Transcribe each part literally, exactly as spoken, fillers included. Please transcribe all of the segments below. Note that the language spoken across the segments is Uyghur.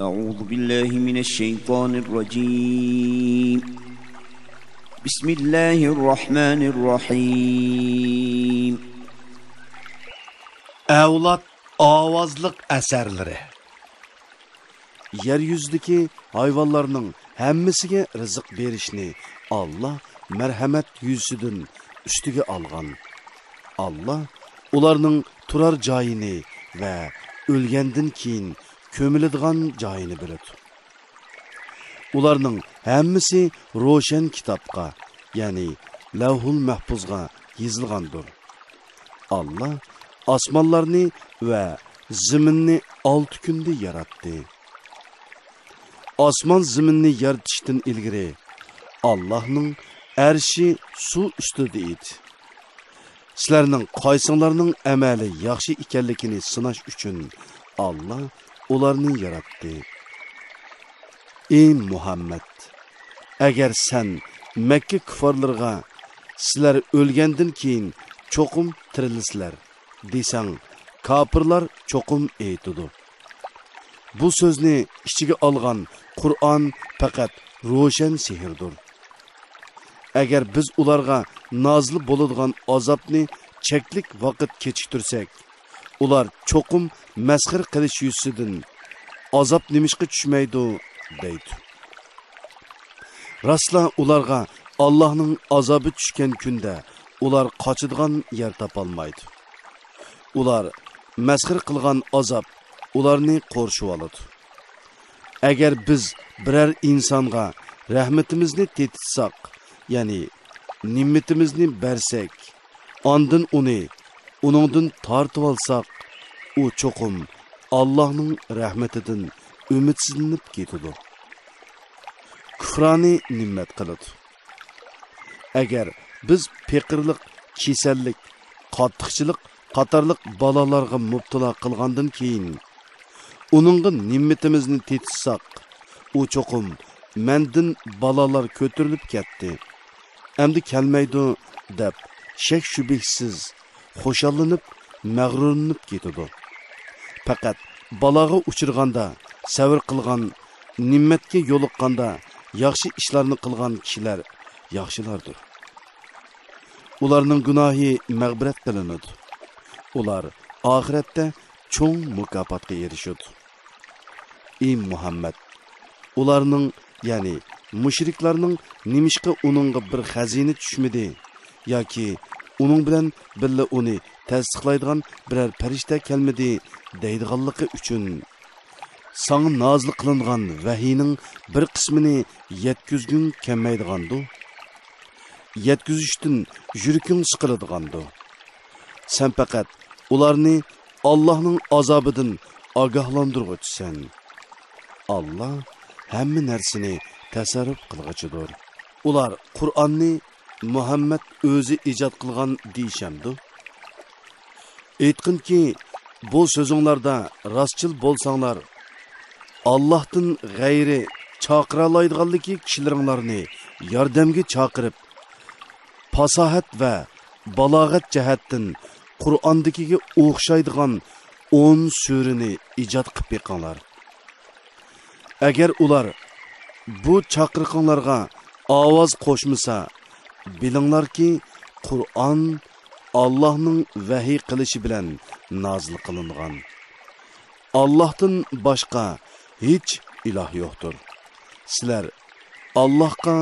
أعوذ بالله من الشيطان الرجيم. بسم الله الرحمن الرحيم. ئەۋلاد ئاۋازلىق ئەسەرلىرى. يەر يۈزىدىكى ھايۋانلارنىڭ ھەممىسىگە رىزىق بېرىشنى ئاللا مەرھەمەت يۈزىسىدىن ئۈستىگە ئالغان. ئاللا ئۇلارنىڭ تۇرار جايىنى ۋە ئۆلگەندىن كېيىن كۆمۈلىدىغان جايىنى بىلىدۇ. ئۇلارنىڭ ھەممىسى روشەن كىتابقا، يەنى لەۋھۇل مەھپۇزغا يېزىلغاندۇر. ئاللا ئاسمانلارنى ۋە زېمىننى ئالتە كۈندە ياراتتى. ئاسمان زېمىننى يارىتىشتىن ئىلگىرى ئاللاھنىڭ ئەرشى سۇ ئۈستىدە ئىدى. سىلەرنىڭ قايسىڭلارنىڭ ئەمەلى ياخشى ئىكەنلىكىنى سىناش ئۈچۈن ئاللا ئۇلارنى ياراتتى. ئى مۇھەممەد! ئەگەر سەن مەككە كۇففارلىرىغا «سىلەر ئۆلگەندىن كېيىن چوقۇم تىرىلىسىلەر» دېسەڭ، كاپىرلار چوقۇم ئېيتىدۇ: «بۇ سۆزنى ئىچىگە ئالغان قۇرئان پەقەت روشەن سېھىردۇر. ئەگەر بىز ئۇلارغا نازىل بولىدىغان ئازابنى چەكلىك ۋاقىت كېچىكتۈرسەك، ئۇلار چوقۇم مەسخىرە قىلىش يۈزىسىدىن، ئازاب نېمىشقا چۈشمەيدۇ؟» دەيدۇ. راستلا ئۇلارغا ئاللاھنىڭ ئازابى چۈشكەن كۈندە ئۇلار قاچىدىغان يەر تاپالمايدۇ. ئۇلار مەسخىرە قىلغان ئازاب ئۇلارنى قورشىۋالىدۇ. ئەگەر بىز بىرەر ئىنسانغا رەھمىتىمىزنى تېتىتساق، يەنى نېمىتىمىزنى بەرسەك، ئاندىن ئۇنى ئۇنىڭدىن تارتىۋالساق، ئۇ چوقۇم ئاللاھنىڭ رەھمىتىدىن ئۈمىدسىزلىنىپ كېتىدۇ. كۇفرانى نېمەت قىلىدۇ. ئەگەر بىز پېقىرلىق، كېسەللىك، قاتتىقچىلىق قاتارلىق بالالارغا مۇپتىلا قىلغاندىن كېيىن، ئۇنىڭغا نېمىتىمىزنى تېتىتساق، ئۇ چوقۇم «مەندىن بالالار كۆتۈرۈلۈپ كەتتى، ئەمدى كەلمەيدۇ» دەپ، شەك-شۈبھىسىز خۇشاللىنىپ، مەغرۇرلىنىپ كېتىدۇ. پەقەت بالاغا ئۇچرىغاندا، سەۋر قىلغان، نېمەتكە يولۇققاندا ياخشى ئىشلارنى قىلغان كىشىلەر ياخشىلاردۇر. ئۇلارنىڭ گۇناھى مەغپىرەت قىلىنىدۇ. ئۇلار ئاخىرەتتە چوڭ مۇكاپاتقا ئېرىشىدۇ. ئى مۇھەممەد! ئۇلارنىڭ، يەنى مۇشرىكلارنىڭ نېمىشقا ئۇنىڭغا بىر خەزىنە چۈشمىدى ياكى ئۇنىڭ بىلەن بىللە ئۇنى تەستىقلايدىغان بىرەر پەرىشتە كەلمىدى دەيدىغانلىقى ئۈچۈن، ساڭا نازىل قىلىنغان ۋەھىينىڭ بىر قىسمىنى يەتكۈزگۈڭ كەلمەيدىغاندۇ؟ يەتكۈزۈشتىن يۈرىكىڭ سىقىلىدىغاندۇ؟ سەن پەقەت ئۇلارنى ئاللاھنىڭ ئازابىدىن ئاگاھلاندۇرغۇچىسەن. ئاللا ھەممە نەرسىنى تەسەررۇپ قىلغۇچىدۇر. ئۇلار قۇرئاننى مۇھەممەد ئۆزى ئىجاد قىلغان دېيىشەمدۇ؟ ئېيتقىنكى، بۇ سۆزۈڭلاردا راستچىل بولساڭلار، ئاللاھتىن غەيرى چاقىرالايدىغانلىكى كىشىلىرىڭلارنى ياردەمگە چاقىرىپ، پاساھەت ۋە بالاغەت جەھەتتىن قۇرئاندىكىگە ئوخشايدىغان ئون سۈرىنى ئىجاد قىپ بېقىڭلار. ئەگەر ئۇلار بۇ چاقىرىقىڭلارغا ئاۋاز قوشمىسا، بىلىڭلاركى، قۇرئان ئاللاھنىڭ ۋەھىي قىلىشى بىلەن نازىل قىلىنغان. ئاللاھتىن باشقا ھېچ ئىلاھ يوقتۇر. سىلەر ئاللاھقا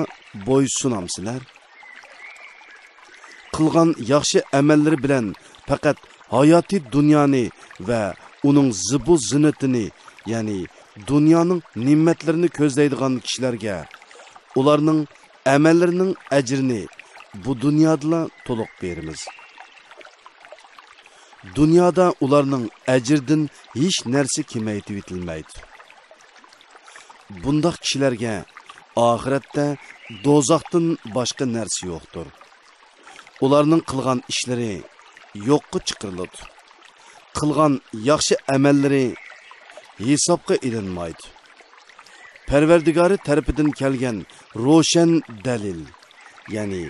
بويسۇنامسىلەر؟ قىلغان ياخشى ئەمەللىرى بىلەن پەقەت ھاياتىي دۇنيانى ۋە ئۇنىڭ زىبۇ زىننىتىنى، يەنى دۇنيانىڭ نېمەتلىرىنى كۆزلەيدىغان كىشىلەرگە ئۇلارنىڭ ئەمەللىرىنىڭ ئەجرىنى بۇ دۇنيادىلا تولۇق بېرىمىز. دۇنيادا ئۇلارنىڭ ئەجرىدىن ھېچ نەرسە كېمەيتىۋېتىلمەيدۇ. بۇنداق كىشىلەرگە ئاخىرەتتە دوزاختىن باشقا نەرسە يوقتۇر. ئۇلارنىڭ قىلغان ئىشلىرى يوققا چىقىرىلىدۇ. قىلغان ياخشى ئەمەللىرى ھېسابقا ئېلىنمايدۇ. پەرۋەردىگارى تەرىپىدىن كەلگەن روشەن دەلىل، يەنى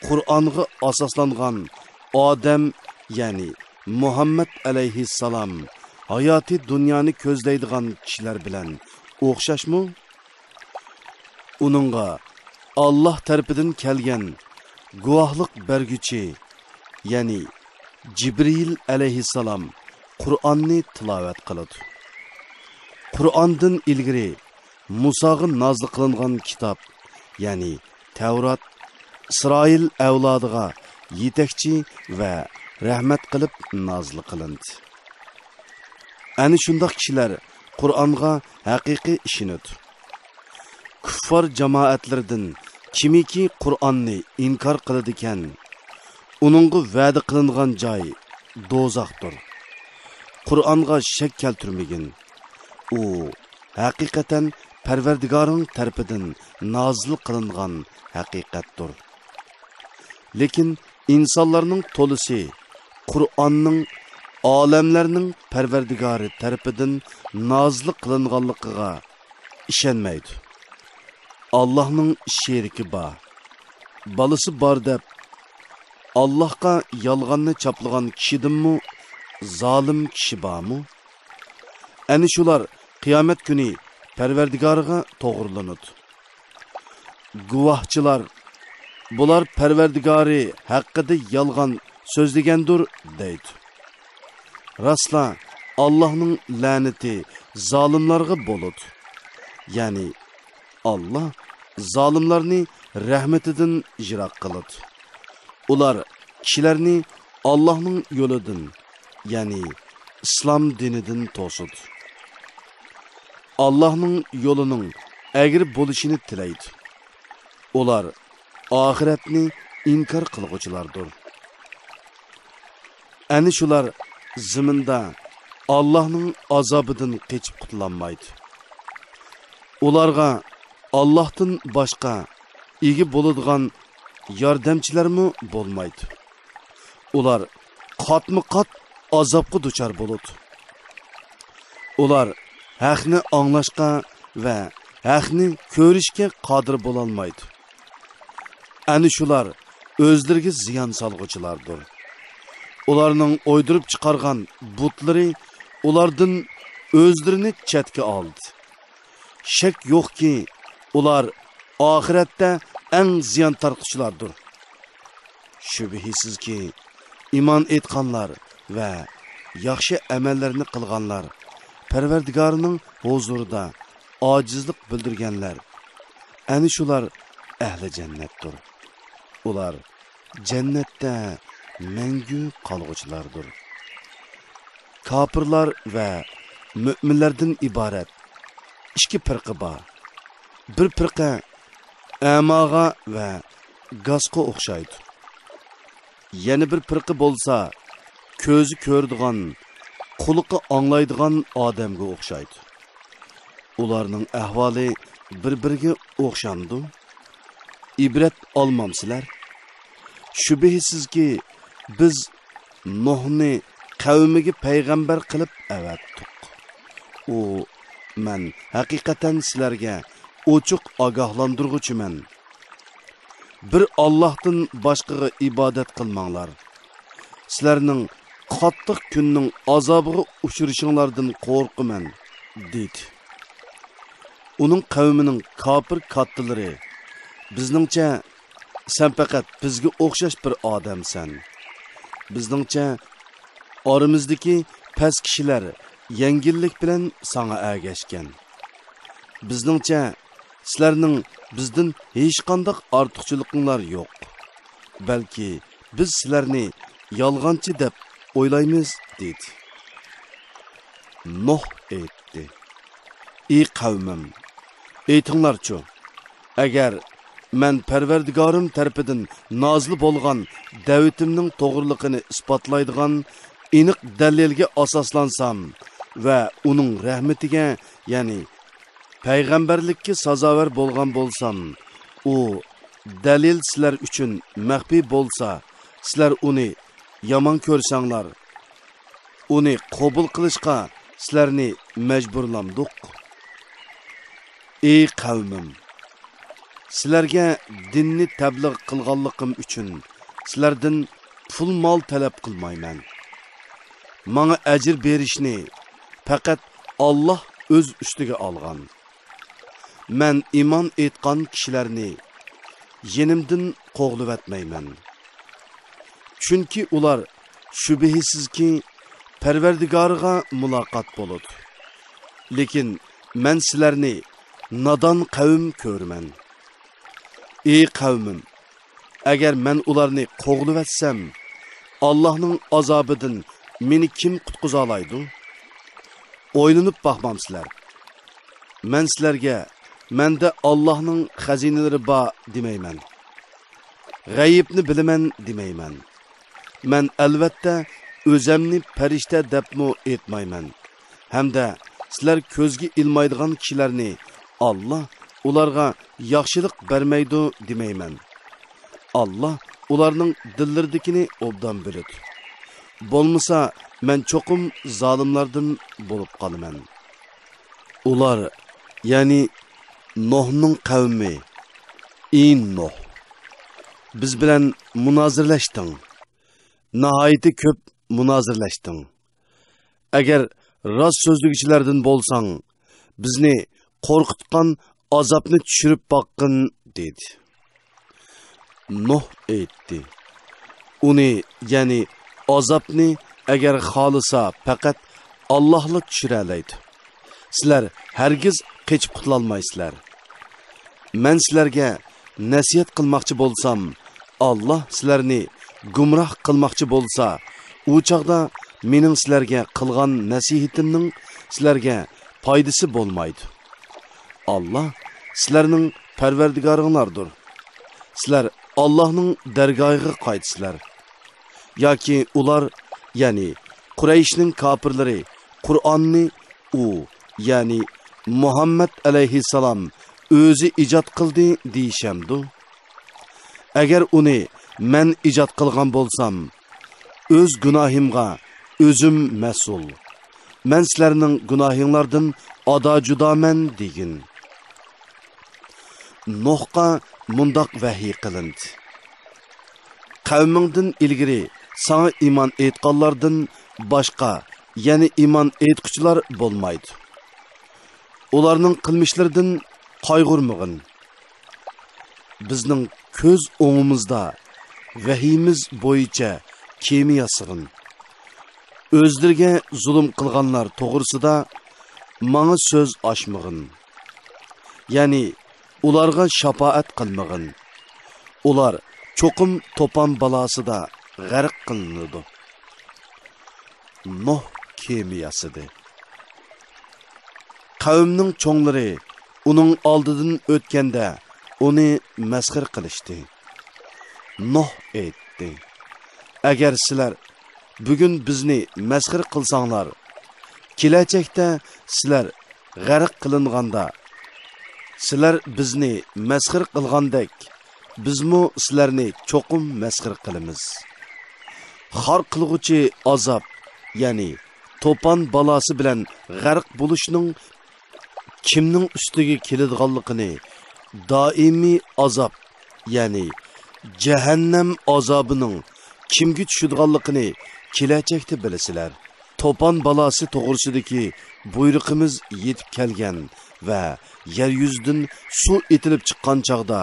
قۇرئانغا ئاساسلانغان ئادەم، يەنى مۇھەممەد ئەلەيھىسسالام ھاياتىي دۇنيانى كۆزلەيدىغان كىشىلەر بىلەن ئوخشاشمۇ؟ ئۇنىڭغا ئاللاھ تەرىپىدىن كەلگەن گۇۋاھلىق بەرگۈچى، يەنى جىبرىئىل ئەلەيھىسسالام قۇرئاننى تىلاۋەت قىلىدۇ. قۇرئاندىن ئىلگىرى مۇساغا نازىل قىلىنغان كىتاب، يەنى تەۋرات، ئىسرائىل ئەۋلادىغا يېتەكچى ۋە رەھمەت قىلىپ نازىل قىلىندى. ئەنە شۇنداق كىشىلەر قۇرئانغا ھەقىقىي ئىشىنىدۇ. كۇففار جامائەتلىرىدىن كىمكى قۇرئاننى ئىنكار قىلىدىكەن، ئۇنىڭغا ۋەدە قىلىنغان جاي دوزاختۇر. قۇرئانغا شەك كەلتۈرمىگىن. ئۇ ھەقىقەتەن پەرۋەردىگارىڭ تەرىپىدىن نازىل قىلىنغان ھەقىقەتتۇر. لېكىن ئىنسانلارنىڭ تولىسى قۇرئاننىڭ ئالەملەرنىڭ پەرۋەردىگارى تەرىپىدىن نازىل قىلىنغانلىقىغا ئىشەنمەيدۇ. ئاللاھنىڭ شېرىكى بار، بالىسى بار دەپ، ئاللاھقا يالغاننى چاپلىغان كىشىدىنمۇ زالىم كىشى بارمۇ؟ ئەنە شۇلار قىيامەت كۈنى پەرۋەردىگارىغا توغرىلىنىدۇ. گۇۋاھچىلار، بۇلار پەرۋەردىگارى ھەققىدە يالغان سۆزلىگەندۇر، دەيدۇ. راسلا، ئاللاھنىڭ لەنىتى زالىملارغا بولىدۇ. يەنى، ئاللاھ زالىملارنى رەھمىتىدىن يىراق قىلىدۇ. ئۇلار كىشىلەرنى ئاللاھنىڭ يولىدىن، يەنى ئىسلام دىنىدىن توسىدۇ. ئاللاھنىڭ يولىنىڭ ئەگرى بولۇشىنى تىلەيدۇ. ئۇلار ئاخىرەتنى ئىنكار قىلغۇچىلاردۇر. ئەنە شۇلار زېمىندا ئاللاھنىڭ ئازابىدىن قېچىپ قۇتۇلالمايدۇ. ئۇلارغا ئاللاھتىن باشقا ئىگە بولىدىغان ياردەمچىلەرمۇ بولمايدۇ. ئۇلار قاتمۇ قات ئازابقا دۇچار بولىدۇ. ئۇلار ھەقنى ئاڭلاشقا ۋە ھەقنى كۆرۈشكە قادىر بولالمايدۇ. ئەنە شۇلار ئۆزلىرىگە زىيان سالغۇچىلاردۇر. ئۇلارنىڭ ئويدۇرۇپ چىقارغان بۇتلىرى ئۇلاردىن ئۆزلىرىنى چەتكە ئالدى. شەك يوقكى، ئۇلار ئاخىرەتتە ئەڭ زىيان تارتقۇچىلاردۇر. شۈبھىسىزكى، ئىمان ئېيتقانلار ۋە ياخشى ئەمەللەرنى قىلغانلار، پەرۋەردىگارىنىڭ ھۇزۇرىدا ئاجىزلىق بىلدۈرگەنلەر، ئەنە شۇلار ئەھلى جەننەتتۇر. ئۇلار جەننەتتە مەڭگۈ قالغۇچىلاردۇر. كاپىرلار ۋە مۆمىنلەردىن ئىبارەت ئىككى پىرقە بار. بىر پىرقە ئەماغا ۋە گاسقا ئوخشايدۇ. يەنە بىر پىرقە بولسا كۆزى كۆرىدىغان، قۇلىقى ئاڭلايدىغان ئادەمگە ئوخشايدۇ. ئۇلارنىڭ ئەھۋالى بىر-بىرىگە ئوخشامدۇ؟ ئىبرەت ئالمامسىلەر؟ شۈبھىسىزكى، بىز نۇھنى قەۋمىگە پەيغەمبەر قىلىپ ئەۋەتتۇق. ئۇ، مەن ھەقىقەتەن سىلەرگە ئوچۇق ئاگاھلاندۇرغۇچىمەن. بىر ئاللاھتىن باشقىغا ئىبادەت قىلماڭلار. سىلەرنىڭ قاتتىق كۈننىڭ ئازابىغا ئۇچرىشىڭلاردىن قورقىمەن، دېدى. ئۇنىڭ قەۋمىنىڭ كاپىر كاتتىلىرى، بىزنىڭچە، سەن پەقەت بىزگە ئوخشاش بىر ئادەمسەن. بىزنىڭچە، ئارىمىزدىكى پەس كىشىلەر يەڭگىللىك بىلەن ساڭا ئەگەشكەن. بىزنىڭچە، سىلەرنىڭ بىزدىن ھېچقانداق ئارتۇقچىلىقىڭلار يوق. بەلكى بىز سىلەرنى يالغانچى دەپ ئويلايمىز، دېدى. نۇھ ئېيتتى: ئى قەۋمىم، ئېيتىڭلارچۇ، ئەگەر مەن پەرۋەردىگارىم تەرىپىدىن نازىل بولغان دەۋىتىمنىڭ توغرىلىقىنى ئىسپاتلايدىغان ئېنىق دەلىلگە ئاساسلانسام ۋە ئۇنىڭ رەھمىتىگە، يەنى پەيغەمبەرلىككە سازاۋەر بولغان بولسام، ئۇ دەلىل سىلەر ئۈچۈن مەخپىي بولسا، سىلەر ئۇنى يامان كۆرسەڭلار، ئۇنى قوبۇل قىلىشقا سىلەرنى مەجبۇرلامدۇق؟ ئى قەۋمىم! سىلەرگە دىننى تەبلىغ قىلغانلىقىم ئۈچۈن سىلەردىن پۇل-مال تەلەپ قىلمايمەن. ماڭا ئەجىر بېرىشنى پەقەت ئاللاھ ئۆز ئۈستىگە ئالغان. مەن ئىمان ئېيتقان كىشىلەرنى يېنىمدىن قوغلىۋەتمەيمەن. چۈنكى ئۇلار شۈبھىسىزكى پەرۋەردىگارىغا مۇلاقات بولىدۇ. لېكىن مەن سىلەرنى نادان قەۋم كۆرىمەن. ئى قەۋمىم، ئەگەر مەن ئۇلارنى قوغلىۋەتسەم، ئاللاھنىڭ ئازابىدىن مېنى كىم قۇتقۇزالايدۇ؟ ئويلىنىپ باقمامسىلەر؟ مەن سىلەرگە، مەندە ئاللاھنىڭ خەزىنىلىرى بار دېمەيمەن. غەيىبنى بىلىمەن دېمەيمەن. مەن ئەلۋەتتە ئۆزەمنى پەرىشتە دەپمۇ ئېيتمايمەن. ھەمدە سىلەر كۆزگە ئىلمايدىغان كىشىلەرنى ئاللا ئۇلارغا ياخشىلىق بەرمەيدۇ دېمەيمەن. ئاللا ئۇلارنىڭ دىللىرىدىكىنى ئوبدان بىلىدۇ. بولمىسا، مەن چوقۇم زالىملاردىن بولۇپ قالىمەن. ئۇلار، يەنى نوھنىڭ قەۋمى، ئى نوھ، بىز بىلەن مۇنازىرىلەشتىڭ. ناھايىتى كۆپ مۇنازىرىلەشتىڭ. ئەگەر راست سۆزلىگۈچىلەردىن بولساڭ، بىزنى قورقۇتقان ئازابنى چۈشۈرۈپ باققىن، دېدى. نوھ ئېيتتى، ئۇنى، يەنى ئازابنى ئەگەر خالىسا، پەقەت ئاللاھلا چۈشۈرەلەيدۇ. سىلەر ھەرگىز قېچىپ قۇتۇلالمايسىلەر. مەن سىلەرگە نەسىھەت قىلماقچى بولسام، ئاللا سىلەرنى گۇمراھ قىلماقچى بولسا، ئۇ چاغدا مېنىڭ سىلەرگە قىلغان نەسىھىتىمنىڭ سىلەرگە پايدىسى بولمايدۇ. ئاللا سىلەرنىڭ پەرۋەردىگارىڭلاردۇر. سىلەر ئاللانىڭ دەرگاھىغا قايتىسىلەر. ياكى ئۇلار، يەنى قۇرەيشنىڭ كاپىرلىرى قۇرئاننى ئۇ، يەنى مۇھەممەد ئەلەيھىسسالام ئۆزى ئىجاد قىلدى دېيىشەمدۇ؟ ئەگەر ئۇنى مەن ئىجاد قىلغان بولسام، ئۆز گۇناھىمغا ئۆزۈم مەسئۇل. مەن سىلەرنىڭ گۇناھىڭلاردىن ئادا جۇدامەن دېگىن. نوھقا مۇنداق ۋەھىي قىلىندى: قەۋمىڭدىن ئىلگىرى ساڭا ئىمان ئېيتقانلاردىن باشقا يەنە ئىمان ئېيتقۇچىلار بولمايدۇ. ئۇلارنىڭ قىلمىشلىرىدىن قايغۇرمىغىن. بىزنىڭ كۆز ئوڭىمىزدا ۋەھىيىمىز بويىچە كېمە ياسىغىن. ئۆزلىرىگە زۇلۇم قىلغانلار توغرىسىدا ماڭا سۆز ئاچمىغىن. يەنى ئۇلارغا شاپائەت قىلمىغىن. ئۇلار چوقۇم توپان بالاسىدا غەرق قىلىنىدۇ. نوھ كېمە ياسىدى. قەۋمنىڭ چوڭلىرى ئۇنىڭ ئالدىدىن ئۆتكەندە ئۇنى مەسخىرە قىلىشتى. نوھ ئېيتتى: ئەگەر سىلەر بۈگۈن بىزنى مەسخىرە قىلساڭلار، كېلەچەكتە سىلەر غەرق قىلىنغاندا، سىلەر بىزنى مەسخىرە قىلغاندەك، بىزمۇ سىلەرنى چوقۇم مەسخىرە قىلىمىز. خار قىلغۇچى ئازاب، يەنى توپان بالاسى بىلەن غەرق بولۇشنىڭ كىمنىڭ ئۈستىگە كېلىدىغانلىقىنى، دائىمىي ئازاب، يەنى جەھەننەم ئازابىنىڭ كىمگە چۈشىدىغانلىقىنى كېلەچەكتە بىلىسىلەر. توپان بالاسى توغرىسىدىكى بۇيرۇقىمىز يېتىپ كەلگەن ۋە يەر يۈزىدىن سۇ ئېتىلىپ چىققان چاغدا،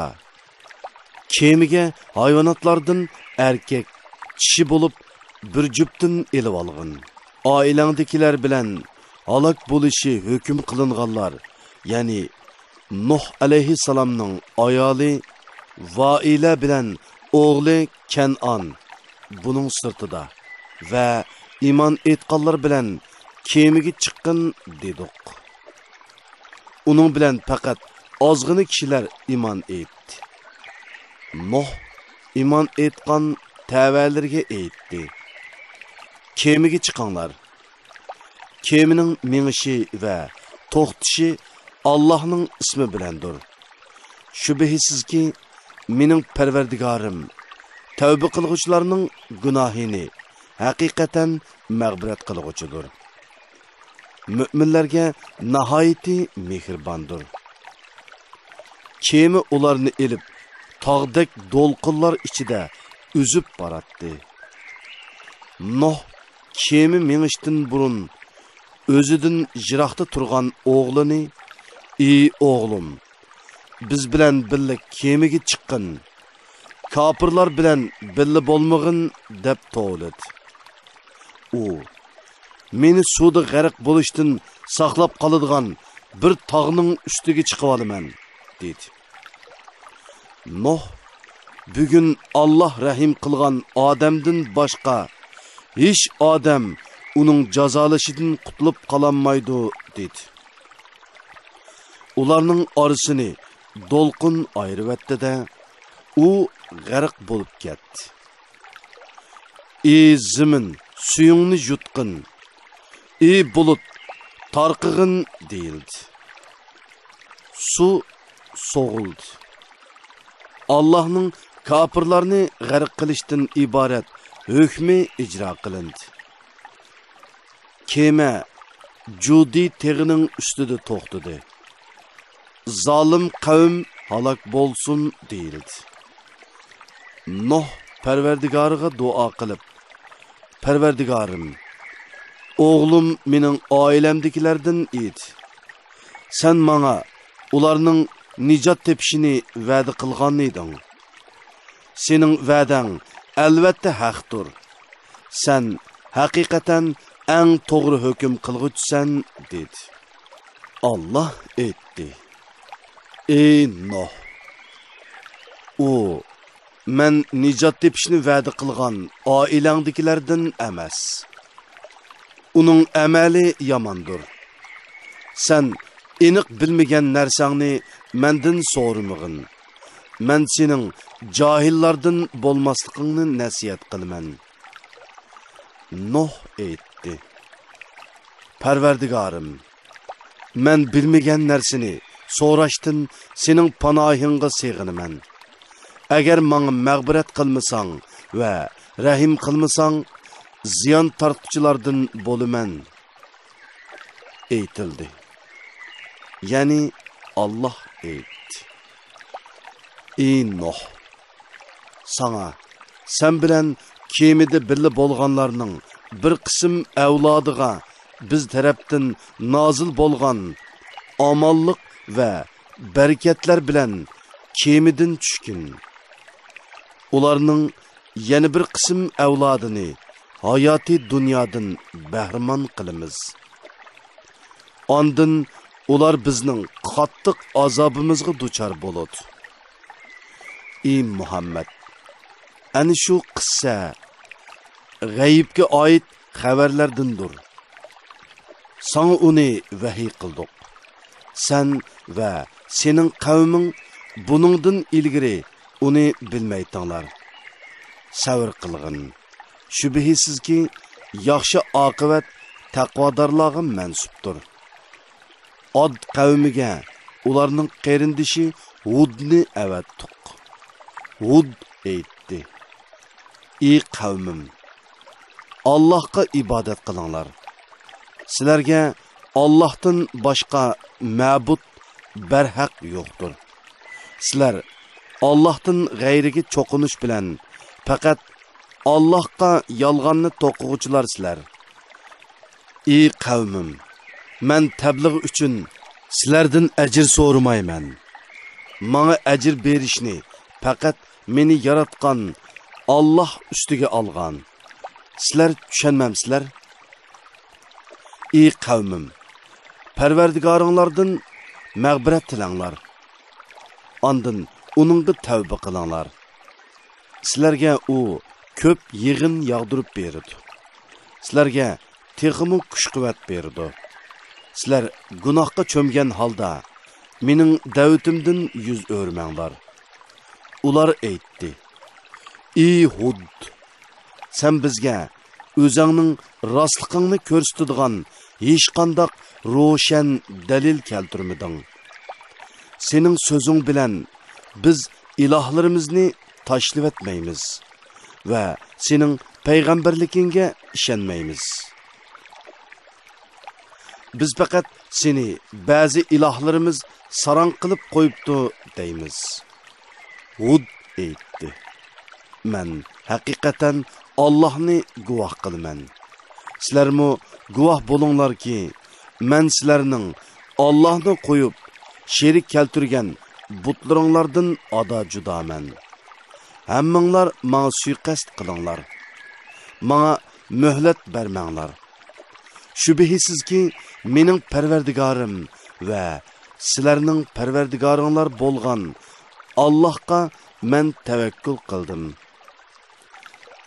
كېمىگە ھايۋاناتلاردىن ئەركەك، چىشى بولۇپ بىر جۈپتىن ئېلىۋالغىن. ئائىلەڭدىكىلەر بىلەن ھالاك بولۇشى ھۆكۈم قىلىنغانلار، يەنى نوھ ئەلەيھىسسالامنىڭ ئايالى ۋائىلە بىلەن ئوغلى كەنئان، بۇنىڭ سىرتىدا، ۋە ئىمان ئېيتقانلار بىلەن كېمىگە چىققىن دېدۇق. ئۇنىڭ بىلەن پەقەت ئازغىنە كىشىلەر ئىمان ئېيتتى. نوھ ئىمان ئېيتقان تەۋەلىرىگە ئېيتتى: كېمىگە چىقىڭلار. كېمىنىڭ مېڭىشى ۋە توختىشى ئاللاھنىڭ ئىسمى بىلەندۇر. شۈبھىسىزكى، مېنىڭ پەرۋەردىگارىم تەۋبە قىلغۇچىلارنىڭ گۇناھىنى ھەقىقەتەن مەغپىرەت قىلغۇچىدۇر. مۆمىنلەرگە ناھايىتى مېھرىباندۇر. كېمە ئۇلارنى ئېلىپ، تاغدەك دولقۇنلار ئىچىدە ئۈزۈپ باراتتى. نوھ كېمە مېڭىشتىن بۇرۇن ئۆزىدىن يىراقتا تۇرغان ئوغلىنى: ئى ئوغلۇم، بىز بىلەن بىللە كېمىگە چىققىن، كاپىرلار بىلەن بىللە بولمىغىن» دەپ توۋلىدى. ئۇ: «مېنى سۇدا غەرق بولۇشتىن ساقلاپ قالىدىغان بىر تاغنىڭ ئۈستىگە چىقىۋالىمەن» دېدى. نۇھ: «بۈگۈن ئاللاھ رەھىم قىلغان ئادەمدىن باشقا ھېچ ئادەم ئۇنىڭ جازالىشىدىن قۇتۇلۇپ قالالمايدۇ» دېدى. ئۇلارنىڭ ئارىسىنى دولقۇن ئايرىۋەتتى-دە، ئۇ غەرق بولۇپ كەتتى. «ئى زېمىن، سۈيۈڭنى يۇتقىن! ئى بۇلۇت، تارقىغىن!» دېيىلدى. سۇ سوغۇلدى. ئاللاھنىڭ كاپىرلارنى غەرق قىلىشتىن ئىبارەت ھۆكمى ئىجرا قىلىندى. كېمە جۇدى تېغىنىڭ ئۈستىدە توختىدى. «زالىم قەۋم ھالاك بولسۇن» دېيىلدى. نۇھ پەرۋەردىگارىغا دۇئا قىلىپ: «پەرۋەردىگارىم، ئوغلۇم مېنىڭ ئائىلەمدىكىلەردىن ئىدى. سەن ماڭا ئۇلارنىڭ نىجات تېپىشىنى ۋەدە قىلغانىدىڭ. سېنىڭ ۋەدەڭ ئەلۋەتتە ھەقتۇر. سەن ھەقىقەتەن ئەڭ توغرا ھۆكۈم قىلغۇچىسەن» دېدى. ئاللاھ ئېيتتى: «ئى نۇھ! ئۇ مەن نىجات تېپىشنى ۋەدە قىلغان ئائىلەڭدىكىلەردىن ئەمەس. ئۇنىڭ ئەمەلى ياماندۇر. سەن ئېنىق بىلمىگەن نەرسەڭنى مەندىن سورىمىغىن. مەن سېنىڭ جاھىللاردىن بولماسلىقىڭنى نەسىھەت قىلىمەن.» نۇھ ئېيتتى: «پەرۋەردىگارىم، مەن بىلمىگەن نەرسىنى سوراشتىن سېنىڭ پاناھىڭغا سېغىنىمەن. ئەگەر ماڭا مەغپىرەت قىلمىساڭ ۋە رەھىم قىلمىساڭ، زىيان تارتقۇچىلاردىن بولىمەن.» ئېيتىلدى. يەنى ئاللاھ ئېيتتى: «ئى نۇھ! ساڭا، سەن بىلەن كېمىدە بىللە بولغانلارنىڭ بىر قىسىم ئەۋلادىغا بىز تەرەپتىن نازىل بولغان ئامانلىق ۋە بەرىكەتلەر بىلەن كېمىدىن چۈشكىن. ئۇلارنىڭ يەنە بىر قىسىم ئەۋلادىنى ھاياتىي دۇنيادىن بەھرىمەن قىلىمىز. ئاندىن ئۇلار بىزنىڭ قاتتىق ئازابىمىزغا دۇچار بولىدۇ.» ئى مۇھەممەد، ئەنە شۇ قىسسە غەيىبكە ئائىت خەۋەرلەردىندۇر. ساڭا ئۇنى ۋەھىي قىلدۇق. سەن ۋە سېنىڭ قەۋمىڭ بۇنىڭدىن ئىلگىرى ئۇنى بىلمەيتىڭلار. سەۋر قىلغىن. شۈبھىسىزكى، ياخشى ئاقىۋەت تەقۋادارلارغا مەنسۇپتۇر. ئاد قەۋمىگە ئۇلارنىڭ قېرىندىشى ھۇدنى ئەۋەتتۇق. ھۇد ئېيتتى: «ئى قەۋمىم، ئاللاھقا ئىبادەت قىلىڭلار. سىلەرگە ئاللاھتىن باشقا مەبۇد بەرھەق يوقتۇر. سىلەر ئاللاھتىن غەيرىگە چوقۇنۇش بىلەن پەقەت ئاللاھقا يالغاننى توقۇغۇچىلار سىلەر. ئى قەۋمىم، مەن تەبلىغ ئۈچۈن سىلەردىن ئەجىر سورىمايمەن. ماڭا ئەجىر بېرىشنى پەقەت مېنى ياراتقان ئاللاھ ئۈستىگە ئالغان. سىلەر چۈشەنمەمسىلەر؟ ئى قەۋمىم، پەرۋەردىگارىڭلاردىن مەغپىرەت تىلەڭلار. ئاندىن ئۇنىڭغا تەۋبە قىلىڭلار. سىلەرگە ئۇ كۆپ يېغىن ياغدۇرۇپ بېرىدۇ. سىلەرگە تېخىمۇ كۈچ-قۇۋۋەت بېرىدۇ. سىلەر گۇناھقا چۆمگەن ھالدا مېنىڭ دەۋىتىمدىن يۈز ئۆرۈمەڭلار.» ئۇلار ئېيتتى: «ئى ھۇد، سەن بىزگە ئۆزۈڭنىڭ راستلىقىڭنى كۆرسىتىدىغان ھېچقانداق روشەن دەلىل كەلتۈرمىدىڭ. سېنىڭ سۆزۈڭ بىلەن بىز ئىلاھلىرىمىزنى تاشلىۋەتمەيمىز ۋە سېنىڭ پەيغەمبەرلىكىڭگە ئىشەنمەيمىز. بىز پەقەت سېنى بەزى ئىلاھلىرىمىز ساراڭ قىلىپ قويۇپتۇ دەيمىز.» ھۇد ئېيتتى: «مەن ھەقىقەتەن ئاللاھنى گۇۋاھ قىلىمەن. سىلەرمۇ گۇۋاھ بولۇڭلاركى، مەن سىلەرنىڭ ئاللاھنى قويۇپ شېرىك كەلتۈرگەن بۇتلىرىڭلاردىن ئادا جۇدامەن. ھەممىڭلار ماڭا سۇيىقەست قىلىڭلار. ماڭا مۆھلەت بەرمەڭلار. شۈبھىسىزكى، مېنىڭ پەرۋەردىگارىم ۋە سىلەرنىڭ پەرۋەردىگارىڭلار بولغان ئاللاھقا مەن تەۋەككۈل قىلدىم.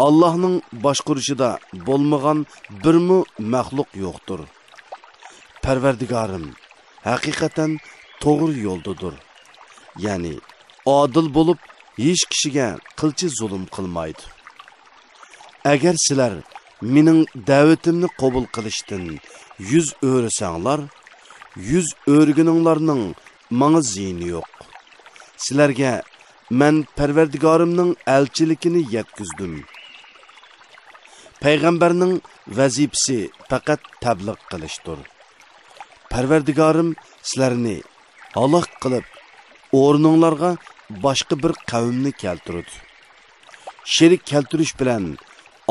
ئاللاھنىڭ باشقۇرۇشىدا بولمىغان بىرمۇ مەخلۇق يوقتۇر. پەرۋەردىگارىم ھەقىقەتەن توغرا يولدىدۇر. يەنى ئادىل بولۇپ، ھېچ كىشىگە قىلچە زۇلۇم قىلمايدۇ. ئەگەر سىلەر مېنىڭ دەۋىتىمنى قوبۇل قىلىشتىن يۈز ئۆرۈسەڭلار، يۈز ئۆرۈگىنىڭلارنىڭ ماڭا زىيىنى يوق. سىلەرگە مەن پەرۋەردىگارىمنىڭ ئەلچىلىكىنى يەتكۈزدۈم. پەيغەمبەرنىڭ ۋەزىپىسى پەقەت تەبلىغ قىلىشتۇر. پەرۋەردىگارىم سىلەرنى ھالاك قىلىپ، ئورنۇڭلارغا باشقا بىر قەۋمنى كەلتۈرىدۇ. شېرىك كەلتۈرۈش بىلەن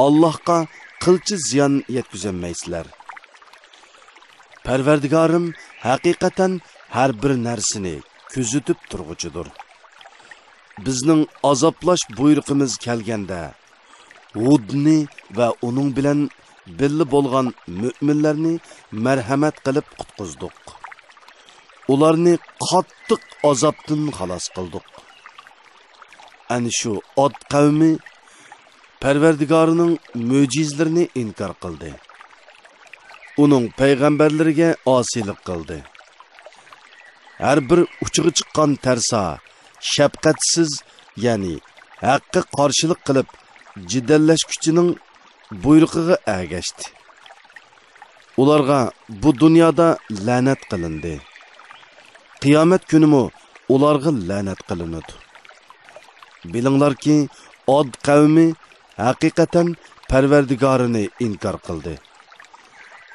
ئاللاھقا قىلچە زىيان يەتكۈزەلمەيسىلەر. پەرۋەردىگارىم ھەقىقەتەن ھەر بىر نەرسىنى كۆزىتىپ تۇرغۇچىدۇر. بىزنىڭ ئازابلاش بۇيرۇقىمىز كەلگەندە، ھۇدنى ۋە ئۇنىڭ بىلەن بىللە بولغان مۆمىنلەرنى مەرھەمەت قىلىپ قۇتقۇزدۇق. ئۇلارنى قاتتىق ئازابتىن خالاس قىلدۇق. ئەنە شۇ ئاد قەۋمى پەرۋەردىگارىنىڭ مۆجىزىلىرىنى ئىنكار قىلدى. ئۇنىڭ پەيغەمبەرلىرىگە ئاسىيلىق قىلدى. ھەر بىر ئۇچىغا چىققان تەرسا، شەپقەتسىز، يەنى ھەققە قارشىلىق قىلىپ جېدەللەشكۈچىنىڭ بۇيرۇقىغا ئەگەشتى. ئۇلارغا بۇ دۇنيادا لەنەت قىلىندى. قىيامەت كۈنىمۇ ئۇلارغا لەنەت قىلىنىدۇ. بىلىڭلاركى، ئاد قەۋمى ھەقىقەتەن پەرۋەردىگارىنى ئىنكار قىلدى.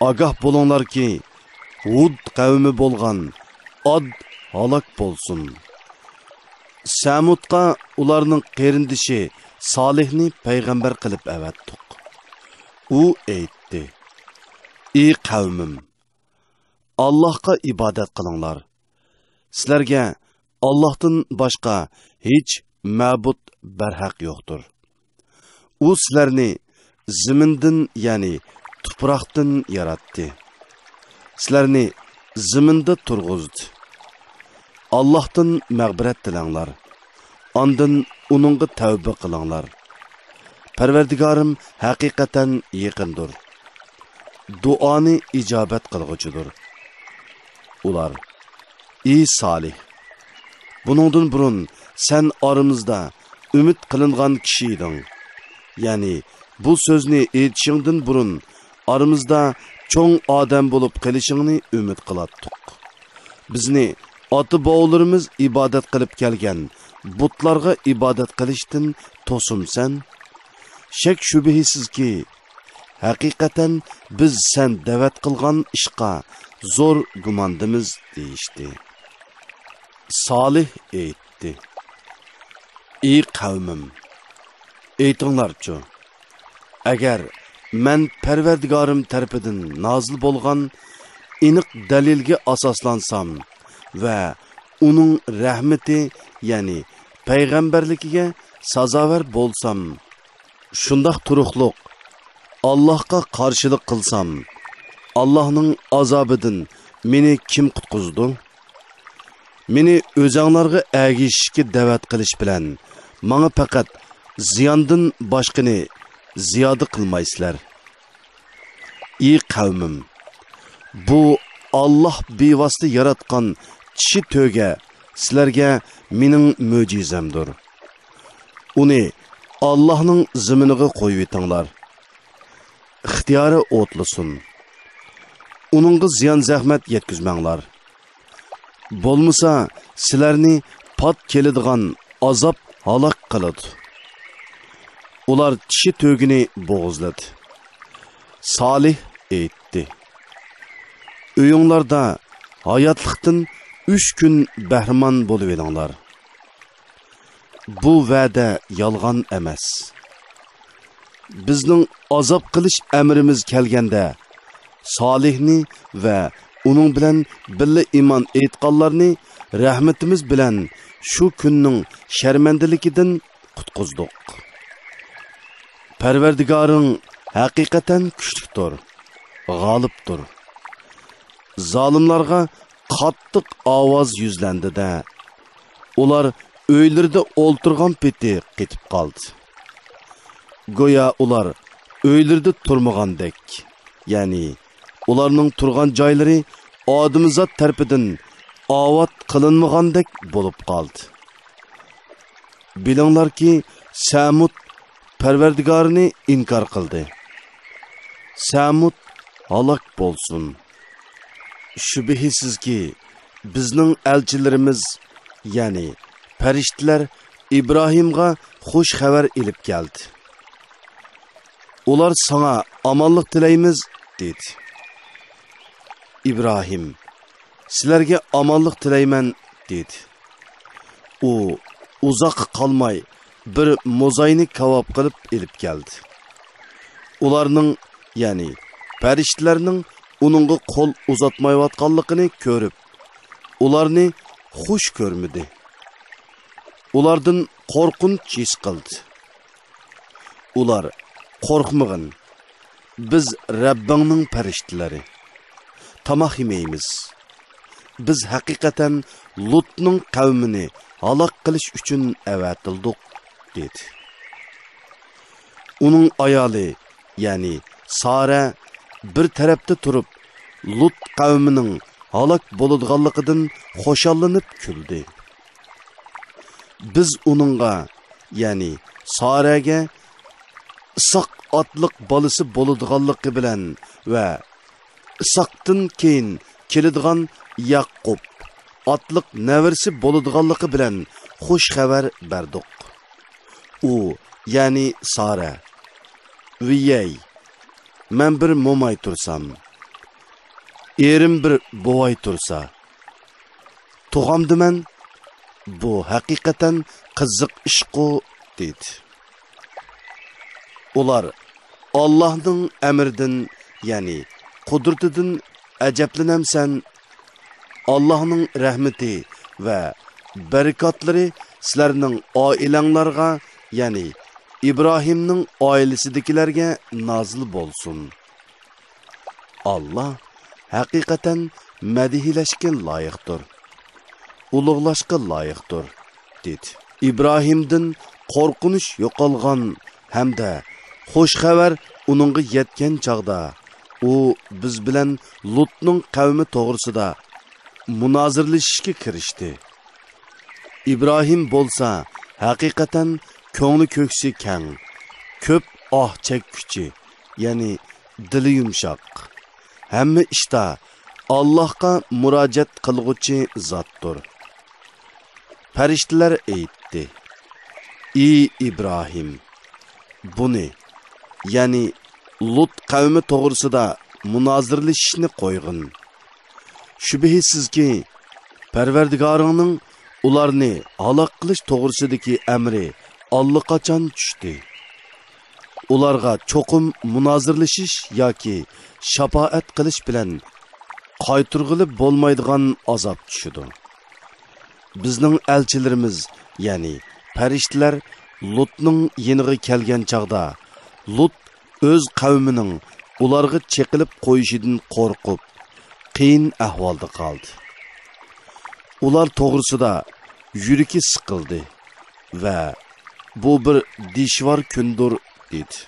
ئاگاھ بولۇڭلاركى، ھۇد قەۋمى بولغان ئاد ھالاك بولسۇن. سەمۇدقا ئۇلارنىڭ قېرىندىشى سالىھنى پەيغەمبەر قىلىپ ئەۋەتتۇق. ئۇ ئېيتتى: «ئى قەۋمىم، ئاللاھقا ئىبادەت قىلىڭلار. سىلەرگە ئاللاھتىن باشقا ھېچ مەبۇد بەرھەق يوقتۇر. ئۇ سىلەرنى زېمىندىن، يەنى تۇپراقتىن ياراتتى. سىلەرنى زېمىندا تۇرغۇزدى. ئاللاھتىن مەغپىرەت تىلەڭلار. ئاندىن ئۇنىڭغا تەۋبە قىلىڭلار. پەرۋەردىگارىم ھەقىقەتەن يېقىندۇر. دۇئانى ئىجابەت قىلغۇچىدۇر.» ئۇلار: «ئى سالىھ، بۇنىڭدىن بۇرۇن سەن ئارىمىزدا ئۈمىد قىلىنغان كىشى ئىدىڭ. يەنى بۇ سۆزنى ئېيتىشىڭدىن بۇرۇن ئارىمىزدا چوڭ ئادەم بولۇپ قېلىشىڭنى ئۈمىد قىلاتتۇق. بىزنى ئاتا-بوۋىلىرىمىز ئىبادەت قىلىپ كەلگەن بۇتلارغا ئىبادەت قىلىشتىن توسۇمسەن؟ شەك-شۈبھىسىزكى، ھەقىقەتەن بىز سەن دەۋەت قىلغان ئىشقا زور گۇماندىمىز» دېيىشتى. سالىھ ئېيتتى: «ئى قەۋمىم، ئېيتىڭلارچۇ، ئەگەر مەن پەرۋەردىگارىم تەرىپىدىن نازىل بولغان ئېنىق دەلىلگە ئاساسلانسام ۋە ئۇنىڭ رەھمىتى، يەنى پەيغەمبەرلىكىگە سازاۋەر بولسام، شۇنداق تۇرۇقلۇق ئاللاھقا قارشىلىق قىلسام، ئاللاھنىڭ ئازابىدىن مېنى كىم قۇتقۇزىدۇ؟ مېنى ئۆزەڭلارغا ئەگىشىشكە دەۋەت قىلىش بىلەن ماڭا پەقەت زىياندىن باشقىنى زىيادە قىلمايسىلەر. ئى قەۋمىم، بۇ ئاللاھ بىۋاسىتە ياراتقان چىشى تۆگە سىلەرگە مېنىڭ مۆجىزەمدۇر. ئۇنى ئاللاھنىڭ زېمىنىغا قويۇۋېتىڭلار. ئىختىيارى ئوتلىسۇن. ئۇنىڭغا زىيان-زەخمەت يەتكۈزمەڭلار. بولمىسا، سىلەرنى پات كېلىدىغان ئازاب ھالاك قىلىدۇ.» ئۇلار چىشى تۆگىنى بوغۇزلىدى. سالىھ ئېيتتى: «ئۆيۈڭلاردا ھاياتلىقتىن ئۈچ كۈن بەھرىمەن بولۇۋېلىڭلار. بۇ ۋەدە يالغان ئەمەس. بىزنىڭ ئازاب قىلىش ئەمرىمىز كەلگەندە، سالىھنى ۋە ئۇنىڭ بىلەن بىللە ئىمان ئېيتقانلارنى رەھمىتىمىز بىلەن شۇ كۈننىڭ شەرمەندىلىكىدىن قۇتقۇزدۇق. پەرۋەردىگارىڭ ھەقىقەتەن كۈچلۈكتۇر، غالىبتۇر. زالىملارغا قاتتىق ئاۋاز يۈزلەندى-دە، ئۇلار ئۆيلىرىدە ئولتۇرغان پېتى قېتىپ قالدى. گويا ئۇلار ئۆيلىرىدە تۇرمىغاندەك، يەنى ئۇلارنىڭ تۇرغان جايلىرى ئادىمىزات تەرىپىدىن ئاۋات قىلىنمىغاندەك بولۇپ قالدى. بىلىڭلاركى، سەمۇد پەرۋەردىگارىنى ئىنكار قىلدى. سەمۇد ھالاك بولسۇن! شۈبھىسىزكى، بىزنىڭ ئەلچىلىرىمىز، يەنى پەرىشتىلەر ئىبراھىمغا خۇش خەۋەر ئېلىپ كەلدى. ئۇلار ساڭا ئامانلىق تىلەيمىز، دېدى. ئىبراھىم، سىلەرگە ئامانلىق تىلەيمەن، دېدى. ئۇ ئۇزاققا قالماي بىر موزاينى كاۋاپ قىلىپ ئېلىپ كەلدى. ئۇلارنىڭ، يەنى پەرىشتىلەرنىڭ ئۇنىڭغا قول ئۇزاتمايۋاتقانلىقىنى كۆرۈپ، ئۇلارنى خۇش كۆرمىدى. ئۇلاردىن قورقۇنچ ھېس قىلدى. ئۇلار، قورقمىغىن، بىز رەببىڭنىڭ پەرىشتىلىرى. تاماق يېمەيمىز. بىز ھەقىقەتەن لۇتنىڭ قەۋمىنى ھالاك قىلىش ئۈچۈن ئەۋەتىلدۇق، دېدى. ئۇنىڭ ئايالى، يەنى سارە بىر تەرەپتە تۇرۇپ، لۇت قەۋمىنىڭ ھالاك بولىدىغانلىقىدىن خۇشاللىنىپ كۈلدى. بىز ئۇنىڭغا، يەنى سارەگە ئىساق ئاتلىق بالىسى بولىدىغانلىقى بىلەن ۋە ئىساقتىن كېيىن كېلىدىغان ياقۇپ ئاتلىق نەۋرىسى بولىدىغانلىقى بىلەن خۇش خەۋەر بەردۇق. ئۇ، يەنى سارە، ۋىيەي، مەن بىر موماي تۇرسام، ئېرىم بىر بوۋاي تۇرسا، تۇغامدىمەن، بۇ ھەقىقەتەن قىزىق ئىشقۇ، دېدى. ئۇلار، ئاللاھنىڭ ئەمرىدىن، يەنى قۇدرىتىدىن ئەجەبلىنەمسەن؟ ئاللاھنىڭ رەھمىتى ۋە بەرىكاتلىرى سىلەرنىڭ ئائىلەڭلارغا، يەنى ئىبراھىمنىڭ ئائىلىسىدىكىلەرگە نازىل بولسۇن. ئاللا ھەقىقەتەن مەدھىيلەشكە لايىقتۇر، ئۇلۇغلاشقا لايىقتۇر، دېدى. ئىبراھىمدىن قورقۇنچ يوقالغان ھەمدە خۇش خەۋەر ئۇنىڭغا يەتكەن چاغدا، ئۇ بىز بىلەن لۇتنىڭ قەۋمى توغرىسىدا مۇنازىرىلىشىشكە كىرىشتى. ئىبراھىم بولسا ھەقىقەتەن كۆڭلى كۆكسى كەڭ، كۆپ ئاھ چەككۈچى، يەنى دىلى يۇمشاق، ھەممە ئىشتا ئاللاھقا مۇراجىئەت قىلغۇچى زاتتۇر. پەرىشتىلەر ئېيتتى: «ئى ئىبراھىم، بۇنى، يەنى لۇت قەۋمى توغرىسىدا مۇنازىرىلىشىشنى قويغىن. شۈبھىسىزكى، پەرۋەردىگارىڭنىڭ ئۇلارنى ھالاك قىلىش توغرىسىدىكى ئەمرى ئاللىقاچان چۈشتى. ئۇلارغا چوقۇم مۇنازىرىلىشىش ياكى شاپائەت قىلىش بىلەن قايتۇرغىلى بولمايدىغان ئازاب چۈشىدۇ.» بىزنىڭ ئەلچىلىرىمىز، يەنى پەرىشتىلەر لۇتنىڭ يېنىغا كەلگەن چاغدا، لۇت ئۆز قەۋمىنىڭ ئۇلارغا چېقىلىپ قويۇشىدىن قورقۇپ، قىيىن ئەھۋالدا قالدى. ئۇلار توغرىسىدا يۈرىكى سىقىلدى ۋە «بۇ بىر دىشۋار كۈندۇر» دېدى.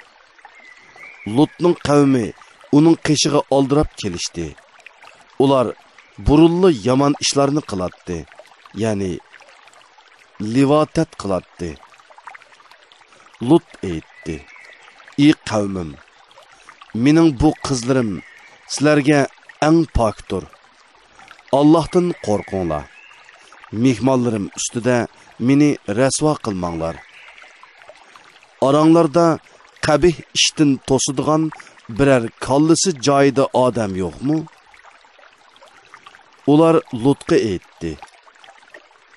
لۇتنىڭ قەۋمى ئۇنىڭ قېشىغا ئالدىراپ كېلىشتى. ئۇلار بۇرۇنلا يامان ئىشلارنى قىلاتتى، يەنى لىۋاتەت قىلاتتى. لۇت ئېيتتى: «ئى قەۋمىم، مېنىڭ بۇ قىزلىرىم سىلەرگە ئەڭ پاكتۇر. ئاللاھتىن قورقۇڭلار. مېھمانلىرىم ئۈستىدە مېنى رەسۋا قىلماڭلار. ئاراڭلاردا قەبىھ ئىشتىن توسىدىغان بىرەر كاللىسى جايىدا ئادەم يوقمۇ؟» ئۇلار لۇتقا ئېيتتى: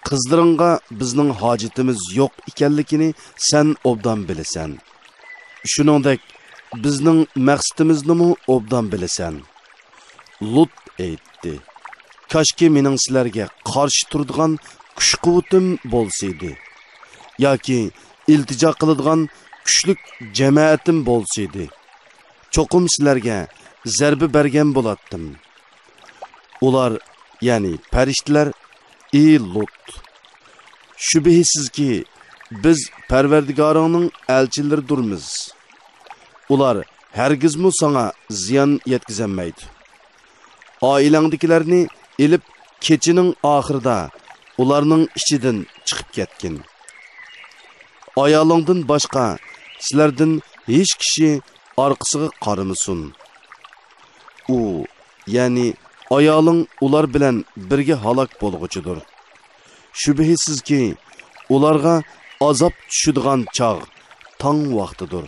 «قىزلىرىڭغا بىزنىڭ ھاجىتىمىز يوق ئىكەنلىكىنى سەن ئوبدان بىلىسەن. شۇنىڭدەك بىزنىڭ مەقسىتىمىزنىمۇ ئوبدان بىلىسەن.» لۇت ئېيتتى: كاشكى مېنىڭ سىلەرگە قارشى تۇرىدىغان كۈچ-قۇۋۋىتىم بولسىدى، ياكى ئىلتىجا قىلىدىغان كۈچلۈك جەمەتىم بولسىدى، چوقۇم سىلەرگە زەربە بەرگەن بولاتتىم. ئۇلار، يەنى پەرىشتىلەر، ئى لۇت! شۈبھىسىزكى، بىز پەرۋەردىگارىڭنىڭ ئەلچىلىرىدۇرمىز. ئۇلار ھەرگىزمۇ ساڭا زىيان يەتكۈزەلمەيدۇ. ئائىلەڭدىكىلەرنى ئېلىپ، كېچىنىڭ ئاخىرىدا ئۇلارنىڭ ئىچىدىن چىقىپ كەتكىن. ئايالىڭدىن باشقا سىلەردىن ھېچ كىشى ئارقىسىغا قارىمىسۇن. ئۇ، يەنى ئايالىڭ ئۇلار بىلەن بىرگە ھالاك بولغۇچىدۇر. شۈبھىسىزكى، ئۇلارغا ئازاب چۈشىدىغان چاغ تاڭ ۋاقتىدۇر.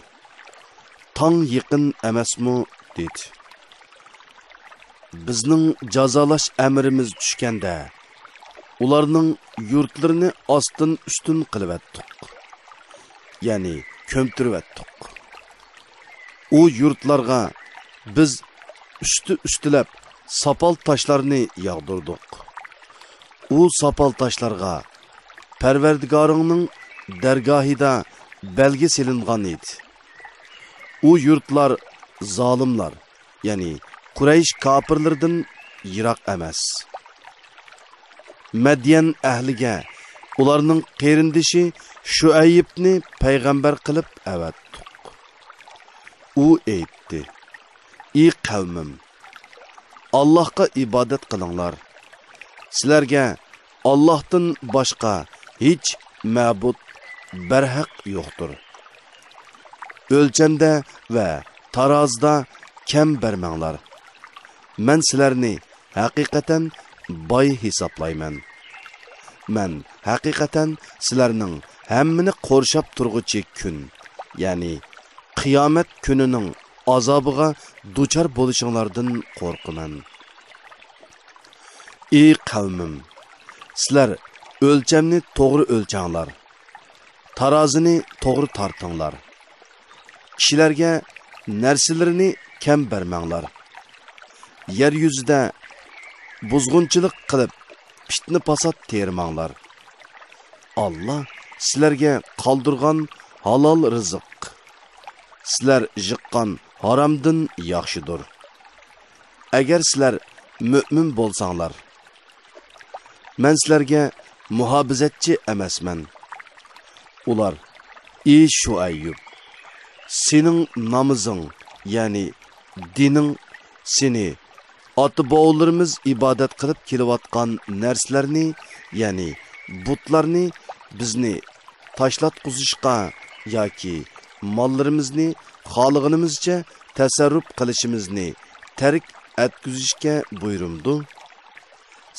تاڭ يېقىن ئەمەسمۇ؟ دېدى. بىزنىڭ جازالاش ئەمرىمىز چۈشكەندە، ئۇلارنىڭ يۇرتلىرىنى ئاستىن ئۈستۈن قىلىۋەتتۇق، يەنى كۆمتۈرۈۋەتتۇق. ئۇ يۇرتلارغا بىز ئۈستى ئۈستىلەپ ساپال تاشلارنى ياغدۇردۇق. ئۇ ساپال تاشلارغا پەرۋەردىگارىڭنىڭ دەرگاھىدا بەلگە سېلىنغان ئىدى. ئۇ يۇرتلار زالىملار، يەنى قۇرەيش كاپىرلىرىدىن يىراق ئەمەس. مەديەن ئەھلىگە ئۇلارنىڭ قېرىندىشى شۇئەيىبنى پەيغەمبەر قىلىپ ئەۋەتتۇق. ئۇ ئېيتتى: ئى قەۋمىم، ئاللاھقا ئىبادەت قىلىڭلار. سىلەرگە ئاللاھتىن باشقا ھېچ مەبۇد بەرھەق يوقتۇر. ئۆلچەمدە ۋە تارازىدا كەم بەرمەڭلار. مەن سىلەرنى ھەقىقەتەن باي ھېسابلايمەن. مەن ھەقىقەتەن سىلەرنىڭ ھەممىنى قورشاپ تۇرغۇچى كۈن، يەنى قىيامەت كۈنىنىڭ ئازابىغا دۇچار بولۇشۇڭلاردىن قورقىمەن. ئى قەۋمىم، سىلەر ئۆلچەمنى توغرا ئۆلچەڭلار، تارازىنى توغرا تارتىڭلار. كىشىلەرگە نەرسىلىرىنى كەم بەرمەڭلار. يەر يۈزىدە بۇزغۇنچىلىق قىلىپ، پىتنە-پاسات تېرىماڭلار. ئاللا سىلەرگە قالدۇرغان ھالال رىزىق، سىلەر جىققان ھارامدىن ياخشىدۇر. ئەگەر سىلەر مۆمىن بولساڭلار، مەن سىلەرگە مۇھاپىزەتچى ئەمەسمەن. ئۇلار: ئى شۇئەييۇب، سېنىڭ نامىزىڭ، يەنى دىنىڭ سېنى ئاتا-بوۋىلىرىمىز ئىبادەت قىلىپ كېلىۋاتقان نەرسىلەرنى، يەنى بۇتلارنى بىزنى تاشلاتقۇزۇشقا ياكى ماللىرىمىزنى خالىغىنىمىزچە تەسەررۇپ قىلىشىمىزنى تەرك ئەتكۈزۈشكە بۇيرۇمدۇ؟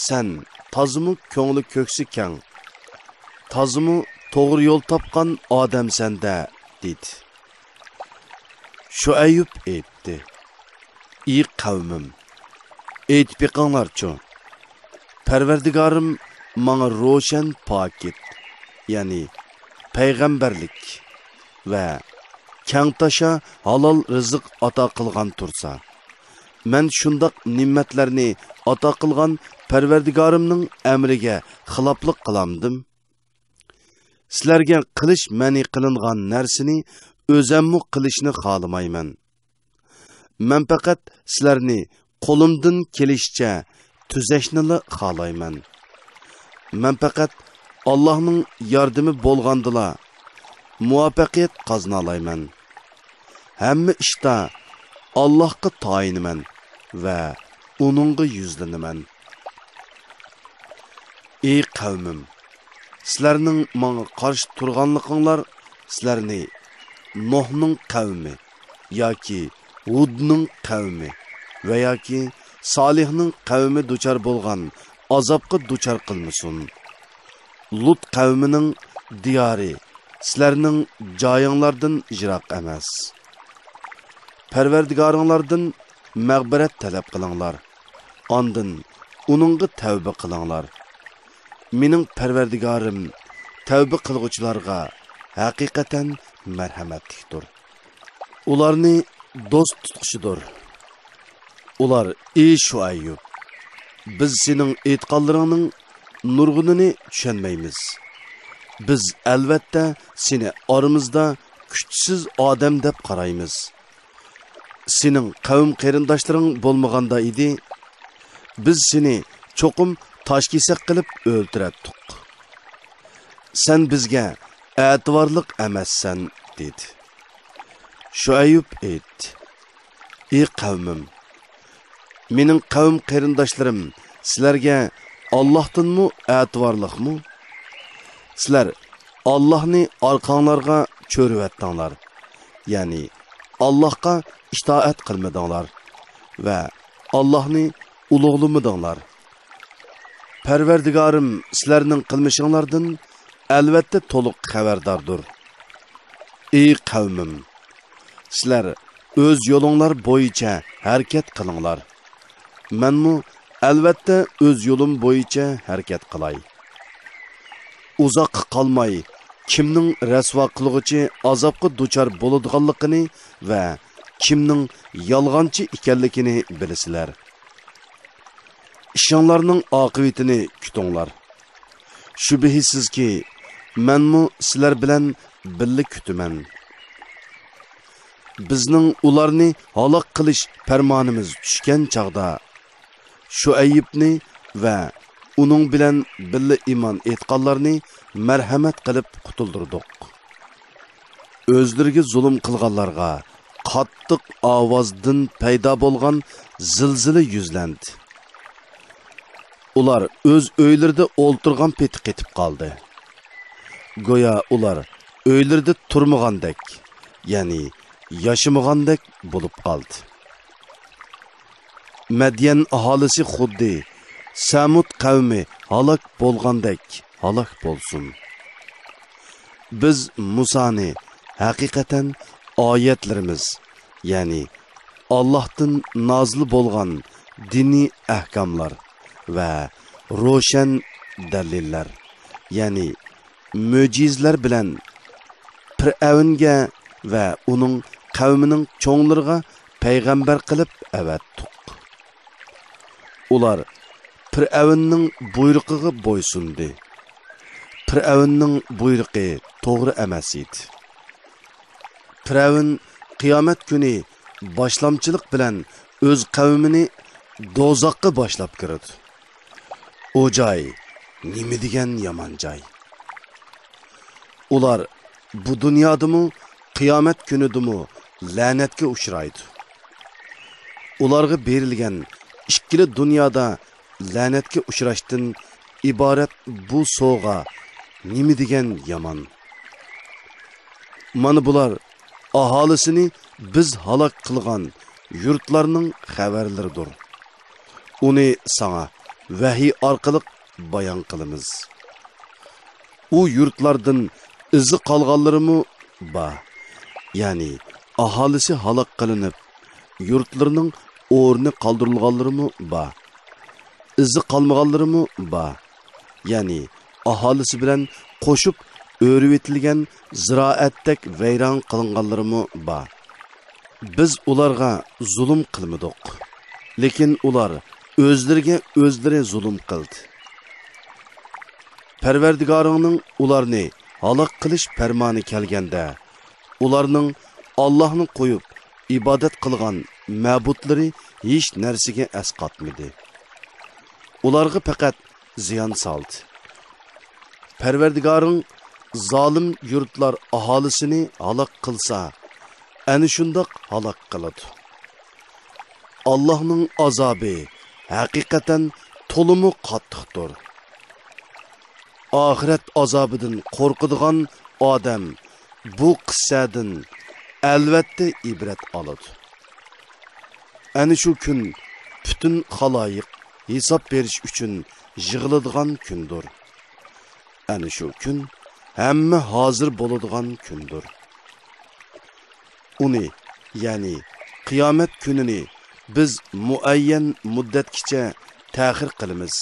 سەن تازىمۇ كۆڭلى كۆكسى كەڭ، تازىمۇ توغرا يول تاپقان ئادەمسەن-دە، دېدى. شۇئەييۇب ئېيتتى: ئى قەۋمىم، ئېيتىپ بېقىڭلارچۇ، پەرۋەردىگارىم ماڭا روشەن پاكىت، يەنى پەيغەمبەرلىك ۋە كەڭتاشا ھالال رىزىق ئاتا قىلغان تۇرسا، مەن شۇنداق نېمەتلەرنى ئاتا قىلغان پەرۋەردىگارىمنىڭ ئەمرىگە خىلاپلىق قىلامدىم؟ سىلەرگە قىلىش مەنئى قىلىنغان نەرسىنى ئۆزەممۇ قىلىشنى خالىمايمەن. مەن پەقەت سىلەرنى قولۇمدىن كېلىشىچە تۈزەشنىلا خالايمەن. مەن پەقەت ئاللاھنىڭ ياردىمى بولغاندىلا مۇۋەپپەقىيەت قازىنالايمەن. ھەممە ئىشتا ئاللاھقا تايىنىمەن ۋە ئۇنىڭغا يۈزلىنىمەن. ئى قەۋمىم، سىلەرنىڭ ماڭا قارشى تۇرغانلىقىڭلار سىلەرنى نوھنىڭ قەۋمى ياكى ھۇدنىڭ قەۋمى ۋە ياكى سالىھنىڭ قەۋمى دۇچار بولغان ئازابقا دۇچار قىلمىسۇن. لۇت قەۋمىنىڭ دىيارى سىلەرنىڭ جايىڭلاردىن يىراق ئەمەس. پەرۋەردىگارىڭلاردىن مەغپىرەت تەلەپ قىلىڭلار. ئاندىن ئۇنىڭغا تەۋبە قىلىڭلار. مېنىڭ پەرۋەردىگارىم تەۋبە قىلغۇچىلارغا ھەقىقەتەن مەرھەمەتلىكتۇر. ئۇلارنى دوست تۇتقۇچىدۇر. ئۇلار: ئى شۇئەييۇب، بىز سېنىڭ ئېيتقانلىرىڭنىڭ نۇرغۇنىنى چۈشەنمەيمىز. بىز، ئەلۋەتتە، سېنى ئارىمىزدا كۈچسىز ئادەم دەپ قارايمىز. سېنىڭ قەۋم قېرىنداشلىرىڭ بولمىغاندا ئىدى، بىز سېنى چوقۇم تاشكېسەك قىلىپ ئۆلتۈرەتتۇق. سەن بىزگە ئەتىۋارلىق ئەمەسسەن، دېدى. شۇئەييۇب ئېيتتى: ئى قەۋمىم، مېنىڭ قەۋم قېرىنداشلىرىم سىلەرگە ئاللاھتىنمۇ ئەتىۋارلىقمۇ؟ سىلەر ئاللاھنى ئارقاڭلارغا چۆرۈۋەتتىڭلار، يەنى ئاللاھقا ئىتائەت قىلمىدىڭلار ۋە ئاللاھنى ئۇلۇغلىمىدىڭلار. پەرۋەردىگارىم سىلەرنىڭ قىلمىشىڭلاردىن ئەلۋەتتە تولۇق خەۋەرداردۇر. ئى قەۋمىم، سىلەر ئۆز يولۇڭلار بويىچە ھەرىكەت قىلىڭلار. مەنمۇ ئەلۋەتتە ئۆز يولۇم بويىچە ھەرىكەت قىلاي. ئۇزاققا قالماي، كىمنىڭ رەسۋا قىلغۇچى ئازابقا دۇچار بولىدىغانلىقىنى ۋە كىمنىڭ يالغانچى ئىكەنلىكىنى بىلىسىلەر. ئىشىڭلارنىڭ ئاقىۋىتىنى كۈتۈڭلار. شۈبھىسىزكى، مەنمۇ سىلەر بىلەن بىللە كۈتىمەن. بىزنىڭ ئۇلارنى ھالاك قىلىش پەرمانىمىز چۈشكەن چاغدا، شۇئەييىبنى ۋە ئۇنىڭ بىلەن بىللە ئىمان ئېيتقانلارنى مەرھەمەت قىلىپ قۇتۇلدۇردۇق. ئۆزلىرىگە زۇلۇم قىلغانلارغا قاتتىق ئاۋازدىن پەيدا بولغان زىلزىلە يۈزلەندى. ئۇلار ئۆز ئۆيلىرىدە ئولتۇرغان پېتى قېتىپ قالدى. گويا ئۇلار ئۆيلىرىدە تۇرمىغاندەك، يەنى ياشىمىغاندەك بولۇپ قالدى. مەديەن ئاھالىسى خۇددى سەمۇد قەۋمى ھالاك بولغاندەك ھالاك بولسۇن. بىز مۇسانى ھەقىقەتەن ئايەتلىرىمىز، يەنى ئاللاھتىن نازىل بولغان دىنىي ئەھكاملار ۋە روشەن دەلىللەر، يەنى مۆجىزىلەر بىلەن پىرئەۋنگە ۋە ئۇنىڭ قەۋمىنىڭ چوڭلىرىغا پەيغەمبەر قىلىپ ئەۋەتتۇق. ئۇلار پىرئەۋننىڭ بۇيرۇقىغا بويسۇندى. پىرئەۋننىڭ بۇيرۇقى توغرا ئەمەس ئىدى. پىرئەۋن قىيامەت كۈنى باشلامچىلىق بىلەن ئۆز قەۋمىنى دوزاخقا باشلاپ كىرىدۇ. ئۇ جاي نېمە دېگەن يامان جاي! ئۇلار بۇ دۇنيادىمۇ، قىيامەت كۈنىدىمۇ لەنەتكە ئۇچرايدۇ. ئۇلارغا بېرىلگەن ئىككىلا دۇنيادا لەنەتكە ئۇچراشتىن ئىبارەت بۇ سوغا نېمە دېگەن يامان! مانا بۇلار ئاھالىسىنى بىز ھالاك قىلغان يۇرتلارنىڭ خەۋەرلىرىدۇر. ئۇنى ساڭا ۋەھىي ئارقىلىق بايان قىلىمىز. ئۇ يۇرتلاردىن ئىزى قالغانلىرىمۇ بار، يەنى ئاھالىسى ھالاك قىلىنىپ، يۇرتلىرىنىڭ ئورنى قالدۇرۇلغانلىرىمۇ بار. ئىزى قالمىغانلىرىمۇ بار، يەنى ئاھالىسى بىلەن قوشۇپ ئۆرۈۋېتىلگەن زىرائەتتەك ۋەيران قىلىنغانلىرىمۇ بار. بىز ئۇلارغا زۇلۇم قىلمىدۇق، لېكىن ئۇلار ئۆزلىرىگە ئۆزلىرى زۇلۇم قىلدى. پەرۋەردىگارىڭنىڭ ئۇلارنى ھالاك قىلىش پەرمانى كەلگەندە، ئۇلارنىڭ ئاللاھنى قويۇپ ئىبادەت قىلغان مەبۇدلىرى ھېچ نەرسىگە ئەسقاتمىدى. ئۇلارغا پەقەت زىيان سالدى. پەرۋەردىگارىڭ زالىم يۇرتلار ئاھالىسىنى ھالاك قىلسا، ئەنە شۇنداق ھالاك قىلىدۇ. ئاللاھنىڭ ئازابى ھەقىقەتەن تولىمۇ قاتتىقتۇر. ئاخىرەت ئازابىدىن قورقىدىغان ئادەم بۇ قىسسەدىن ئەلۋەتتە ئىبرەت ئالىدۇ. ئەنە شۇ كۈن پۈتۈن خالايىق ھېساب بېرىش ئۈچۈن يىغىلىدىغان كۈندۇر. ئەنە شۇ كۈن ھەممە ھازىر بولىدىغان كۈندۇر. ئۇنى، يەنى قىيامەت كۈنىنى بىز مۇئەييەن مۇددەتكىچە تەخىر قىلىمىز.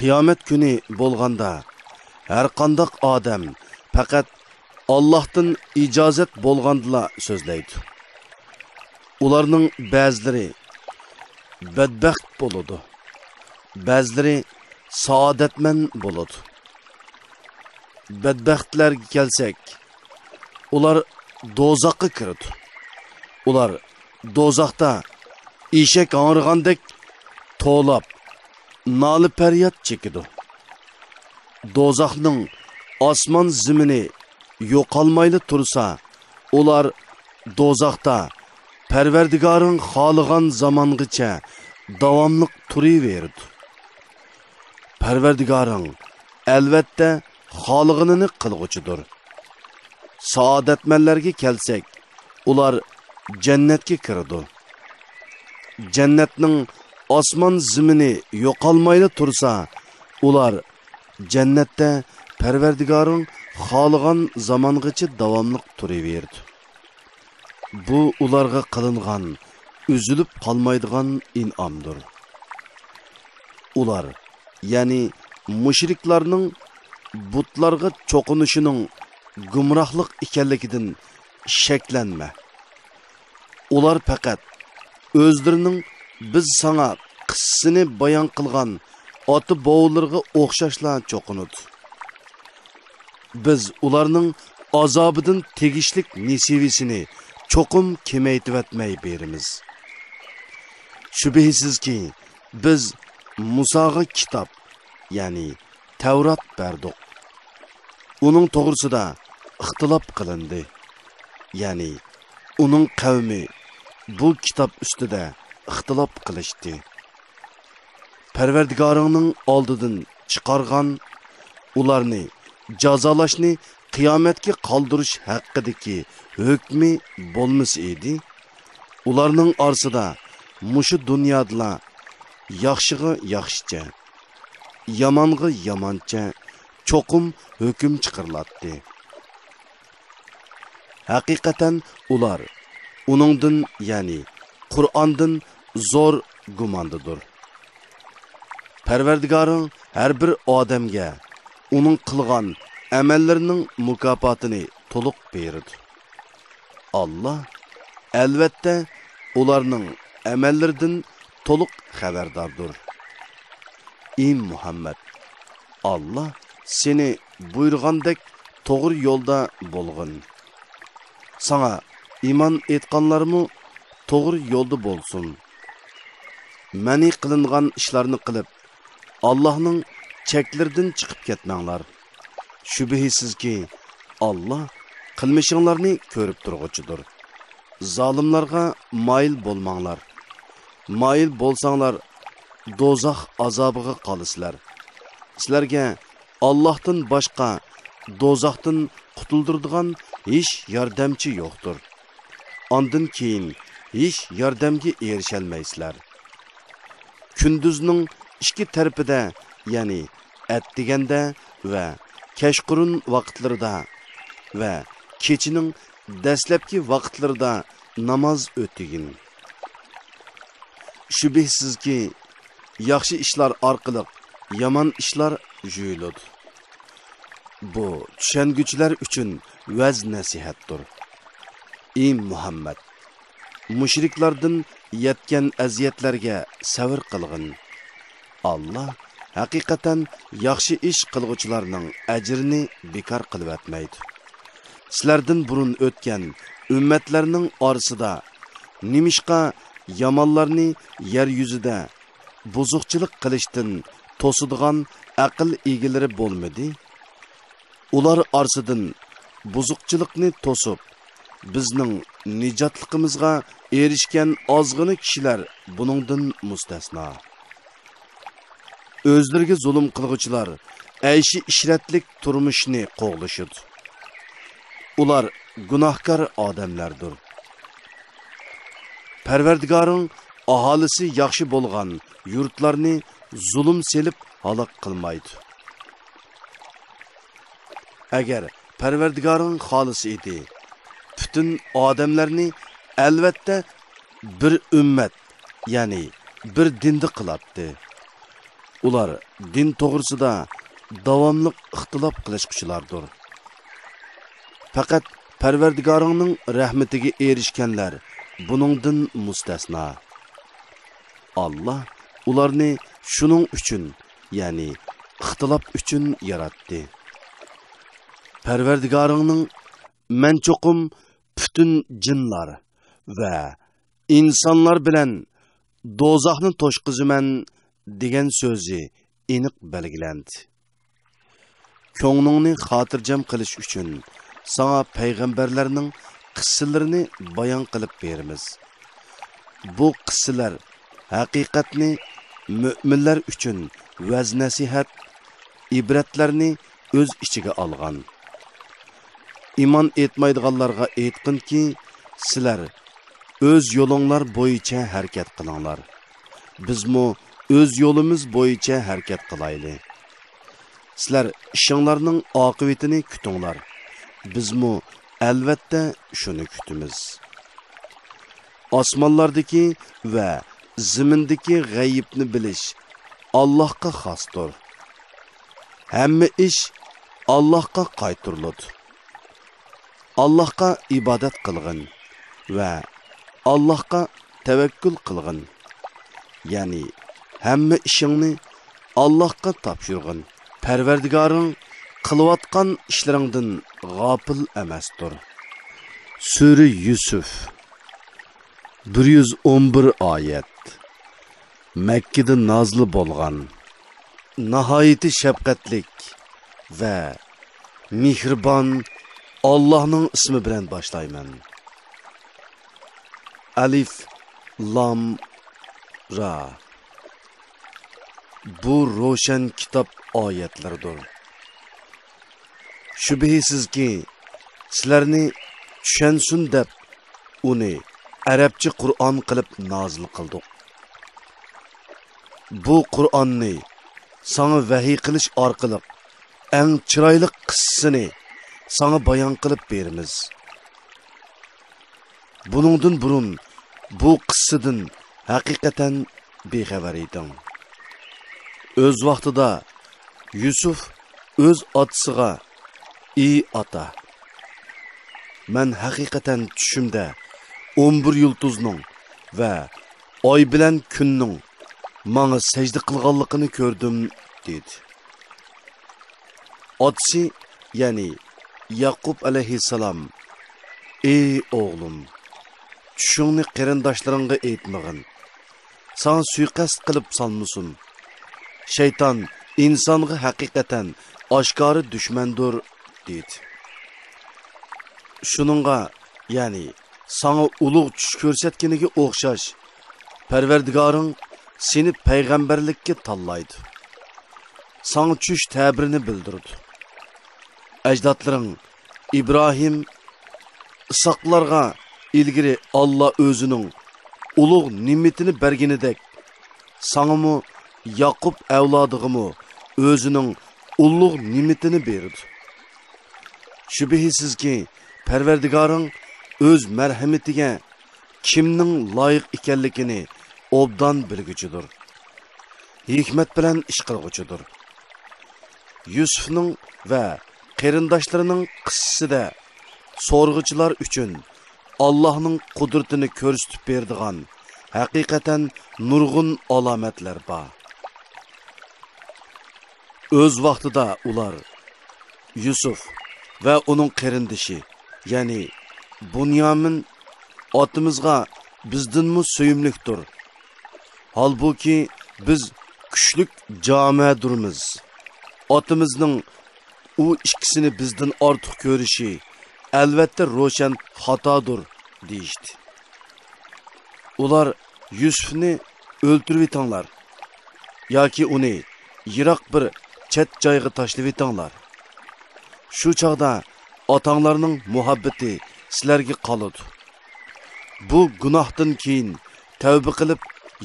قىيامەت كۈنى بولغاندا، ھەرقانداق ئادەم پەقەت ئاللاھتىن ئىجازەت بولغاندىلا سۆزلەيدۇ. ئۇلارنىڭ بەزىلىرى بەدبەخت بولىدۇ، بەزىلىرى سائادەتمەن بولىدۇ. بەدبەختلەرگە كەلسەك، ئۇلار دوزاخقا كىرىدۇ. ئۇلار دوزاختا ئېشەك ھاڭرىغاندەك توۋلاپ، نالە-پەرياد چېكىدۇ. دوزاخنىڭ ئاسمان-زېمىنى يوقالمايلا تۇرسا، ئۇلار دوزاختا پەرۋەردىگارىڭ خالىغان زامانغىچە داۋاملىق تۇرۇۋېرىدۇ. پەرۋەردىگارىڭ، ئەلۋەتتە، خالىغىنىنى قىلغۇچىدۇر. سائادەتمەنلەرگە كەلسەك، ئۇلار جەننەتكە كىرىدۇ. جەننەتنىڭ ئاسمان-زېمىنى يوقالمايلا تۇرسا، ئۇلار جەننەتتە پەرۋەردىگارىڭ خالىغان زامانغىچە داۋاملىق تۇرۇۋېرىدۇ. بۇ ئۇلارغا قىلىنغان ئۈزۈلۈپ قالمايدىغان ئىنئامدۇر. ئۇلار، يەنى مۇشرىكلارنىڭ بۇتلارغا چوقۇنۇشىنىڭ گۇمراھلىق ئىكەنلىكىدىن شەكلەنمە. ئۇلار پەقەت ئۆزلىرىنىڭ بىز ساڭا قىسسىسىنى بايان قىلغان ئاتا-بوۋىلىرىغا ئوخشاشلا چوقۇنىدۇ. بىز ئۇلارنىڭ ئازابىدىن تېگىشلىك نېسىۋىسىنى چوقۇم كېمەيتىۋەتمەي بېرىمىز. شۈبھىسىزكى، بىز مۇساغا كىتاب، يەنى تەۋرات بەردۇق. ئۇنىڭ توغرىسىدا ئىختىلاپ قىلىندى. يەنى ئۇنىڭ قەۋمى بۇ كىتاب ئۈستىدە ئىختىلاپ قىلىشتى. پەرۋەردىگارىڭنىڭ ئالدىدىن چىقارغان، ئۇلارنى جازالاشنى قىيامەتكە قالدۇرۇش ھەققىدىكى ھۆكمى بولمىسا ئىدى، ئۇلارنىڭ ئارىسىدا مۇشۇ دۇنيادىلا ياخشىغا ياخشىچە، يامانغا يامانچە چوقۇم ھۆكۈم چىقىرىلاتتى. ھەقىقەتەن ئۇلار ئۇنىڭدىن، يەنى قۇرئاندىن زور گۇماندىدۇر. پەرۋەردىگارىڭ ھەر بىر ئادەمگە ئۇنىڭ قىلغان ئەمەللىرىنىڭ مۇكاپاتىنى تولۇق بېرىدۇ. ئاللا، ئەلۋەتتە، ئۇلارنىڭ ئەمەللىرىدىن تولۇق خەۋەرداردۇر. ئى مۇھەممەد، ئاللا سېنى بۇيرۇغاندەك توغرا يولدا بولغىن. ساڭا ئىمان ئېيتقانلارمۇ توغرا يولدا بولسۇن. مەنئى قىلىنغان ئىشلارنى قىلىپ، ئاللاھنىڭ چەكلىرىدىن چىقىپ كەتمەڭلار. شۈبھىسىزكى، ئاللا قىلمىشىڭلارنى كۆرۈپ تۇرغۇچىدۇر. زالىملارغا مايىل بولماڭلار. مايىل بولساڭلار، دوزاخ ئازابىغا قالىسىلەر. سىلەرگە ئاللاھتىن باشقا دوزاختىن قۇتۇلدۇرىدىغان ھېچ ياردەمچى يوقتۇر. ئاندىن كېيىن ھېچ ياردەمگە ئېرىشەلمەيسىلەر. كۈندۈزنىڭ ئىككى تەرىپىدە، يەنى ئەتىگەندە ۋە كەچقۇرۇن ۋاقىتلىرىدا ۋە كېچىنىڭ دەسلەپكى ۋاقىتلىرىدا ناماز ئۆتىگىن. شۈبھىسىزكى، ياخشى ئىشلار ئارقىلىق يامان ئىشلار جۇيۇلىدۇ. بۇ چۈشەنگۈچىلەر ئۈچۈن ۋەز-نەسىھەتتۇر. ئى مۇھەممەد، مۇشرىكلاردىن يەتكەن ئەزىيەتلەرگە سەۋر قىلغىن. ئاللا ھەقىقەتەن ياخشى ئىش قىلغۇچىلارنىڭ ئەجرىنى بىكار قىلىۋەتمەيدۇ. سىلەردىن بۇرۇن ئۆتكەن ئۈممەتلەرنىڭ ئارىسىدا نېمىشقا يامانلارنى يەر يۈزىدە بۇزۇقچىلىق قىلىشتىن توسىدىغان ئەقىل ئىگىلىرى بولمىدى؟ ئۇلار ئارىسىدىن بۇزۇقچىلىقنى توسۇپ، بىزنىڭ نىجاتلىقىمىزغا ئېرىشكەن ئازغىنە كىشىلەر بۇنىڭدىن مۇستەسنا. ئۆزلىرىگە زۇلۇم قىلغۇچىلار ئەيشى ئىشرەتلىك تۇرمۇشنى قوغلىشىدۇ. ئۇلار گۇناھكار ئادەملەردۇر. پەرۋەردىگارىڭ ئاھالىسى ياخشى بولغان يۇرتلارنى زۇلۇم سېلىپ ھالاك قىلمايدۇ. ئەگەر پەرۋەردىگارىڭ خالىسا ئىدى، پۈتۈن ئادەملەرنى ئەلۋەتتە بىر ئۈممەت، يەنى بىر دىندا قىلاتتى. ئۇلار دىن توغرىسىدا داۋاملىق ئىختىلاپ قىلىشقۇچىلاردۇر. پەقەت پەرۋەردىگارىڭنىڭ رەھمىتىگە ئېرىشكەنلەر بۇنىڭدىن مۇستەسنا. ئاللا ئۇلارنى شۇنىڭ ئۈچۈن، يەنى ئىختىلاپ ئۈچۈن ياراتتى. پەرۋەردىگارىڭنىڭ، مەن چوقۇم پۈتۈن جىنلار ۋە ئىنسانلار بىلەن دوزاخنى توشقۇزىمەن دېگەن سۆزى ئېنىق بەلگىلەندى. كۆڭلۈڭنى خاتىرجەم قىلىش ئۈچۈن ساڭا پەيغەمبەرلەرنىڭ قىسسىلىرىنى بايان قىلىپ بېرىمىز. بۇ قىسسىلەر ھەقىقەتنى، مۆمىنلەر ئۈچۈن ۋەز-نەسىھەت، ئىبرەتلەرنى ئۆز ئىچىگە ئالغان. ئىمان ئېيتمايدىغانلارغا ئېيتقىنكى، سىلەر ئۆز يولۇڭلار بويىچە ھەرىكەت قىلىڭلار. بىزمۇ ئۆز يولىمىز بويىچە ھەرىكەت قىلايلى. سىلەر ئىشىڭلارنىڭ ئاقىۋىتىنى كۈتۈڭلار. بىزمۇ ئەلۋەتتە شۇنى كۈتىمىز. ئاسمانلاردىكى ۋە زېمىندىكى غەيىبنى بىلىش ئاللاھقا خاستۇر. ھەممە ئىش ئاللاھقا قايتۇرۇلىدۇ. ئاللاھقا ئىبادەت قىلغىن ۋە ئاللاھقا تەۋەككۈل قىلغىن. يەنى ھەممە ئىشىڭنى ئاللاھقا تاپشۇرغىن. پەرۋەردىگارىڭ قىلىۋاتقان ئىشلىرىڭدىن غاپىل ئەمەستۇر. سۈرە يۈسۈف، بىر يۈز ئون بىر ئايەت. مەككىدە نازىل بولغان. ناھايىتى شەپقەتلىك ۋە مېھرىبان ئاللاھنىڭ ئىسمى بىلەن باشلايمەن. ئەلىف لام را. بۇ روشەن كىتاب ئايەتلىرىدۇر. شۈبھىسىزكى، سىلەرنى چۈشەنسۇن دەپ ئۇنى ئەرەبچە قۇرئان قىلىپ نازىل قىلدۇق. بۇ قۇرئاننى ساڭا ۋەھىي قىلىش ئارقىلىق ئەڭ چىرايلىق قىسسىنى ساڭا بايان قىلىپ بېرىمىز. بۇنىڭدىن بۇرۇن بۇ قىسسىدىن ھەقىقەتەن بىخەۋەر ئىدىڭ. ئۆز ۋاقتىدا يۈسۈف ئۆز ئاتىسىغا، ئى ئاتا، مەن ھەقىقەتەن چۈشۈمدە ئون بىر يۇلتۇزنىڭ ۋە ئاي بىلەن كۈننىڭ ماڭا سەجدە قىلغانلىقىنى كۆردۈم، دېدى. ئاتىسى، يەنى يەقۇب ئەلەيھىسسالام، ئى ئوغلۇم، چۈشۈڭنى قېرىنداشلىرىڭغا ئېيتمىغىن. ساڭا سۇيىقەست قىلىپ سالمىسۇن. شەيتان ئىنسانغا ھەقىقەتەن ئاشكارا دۈشمەندۇر، دېدى. شۇنىڭغا، يەنى ساڭا ئۇلۇغ چۈش كۆرسەتكىنىگە ئوخشاش، پەرۋەردىگارىڭ سېنى پەيغەمبەرلىككە تاللايدۇ. ساڭا چۈش تەبىرىنى بىلدۈرىدۇ. ئەجدادلىرىڭ ئىبراھىم، ئىسھاقلارغا ئىلگىرى ئاللا ئۆزىنىڭ ئۇلۇغ نېمىتىنى بەرگىنىدەك، ساڭىمۇ، ياقۇپ ئەۋلادىغىمۇ ئۆزىنىڭ ئۇلۇغ نېمىتىنى بېرىدۇ. شۈبھىسىزكى، پەرۋەردىگارىڭ ئۆز مەرھىمىتىگە كىمنىڭ لايىق ئىكەنلىكىنى ئوبدان بىلگۈچىدۇر. ھېكمەت بىلەن ئىش قىلغۇچىدۇر. يۈسۈفنىڭ ۋە قېرىنداشلىرىنىڭ قىسسىسىدە سورىغۇچىلار ئۈچۈن ئاللاھنىڭ قۇدرىتىنى كۆرسىتىپ بېرىدىغان ھەقىقەتەن نۇرغۇن ئالامەتلەر بار. ئۆز ۋاقتىدا ئۇلار، يۈسۈف ۋە ئۇنىڭ قېرىندىشى، يەنى بۇنيامىن، ئاتىمىزغا بىزدىنمۇ سۆيۈملۈكتۇر. ھالبۇكى، بىز كۈچلۈك جامەدۇرمىز. ئاتىمىزنىڭ ئۇ ئىككىسىنى بىزدىن ئارتۇق كۆرۈشى ئەلۋەتتە روشەن خاتادۇر، دېيىشتى. ئۇلار، يۈسۈفنى ئۆلتۈرۈۋېتىڭلار ياكى ئۇنى يىراق بىر چەت جايغا تاشلىۋېتىڭلار. شۇ چاغدا ئاتاڭلارنىڭ مۇھەببىتى سىلەرگە قالىدۇ. بۇ گۇناھتىن كېيىن تەۋبە قىلىپ،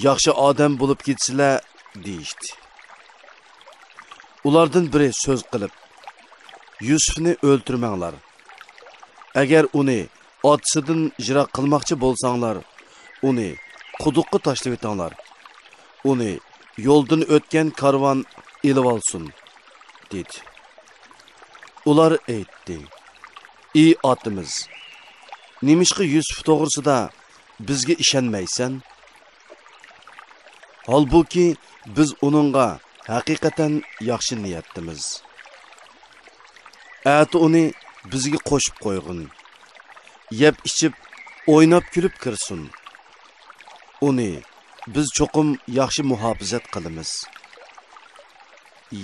ياخشى ئادەم بولۇپ كېتىسىلەر، دېيىشتى. ئۇلاردىن بىرى سۆز قىلىپ، يۈسۈفنى ئۆلتۈرمەڭلار. ئەگەر ئۇنى ئاتىسىدىن يىراق قىلماقچى بولساڭلار، ئۇنى قۇدۇققا تاشلىۋېتىڭلار. ئۇنى يولدىن ئۆتكەن كارۋان ئېلىۋالسۇن، دېدى. ئۇلار ئېيتتى، ئى ئاتىمىز، نېمىشقا يۈسۈپ توغرىسىدا بىزگە ئىشەنمەيسەن؟ ھالبۇكى، بىز ئۇنىڭغا ھەقىقەتەن ياخشى نىيەتتىمىز. ئەتە ئۇنى بىزگە قوشۇپ قويغىن. يەپ-ئىچىپ، ئويناپ-كۈلۈپ كىرسۇن. ئۇنى بىز چوقۇم ياخشى مۇھاپىزەت قىلىمىز.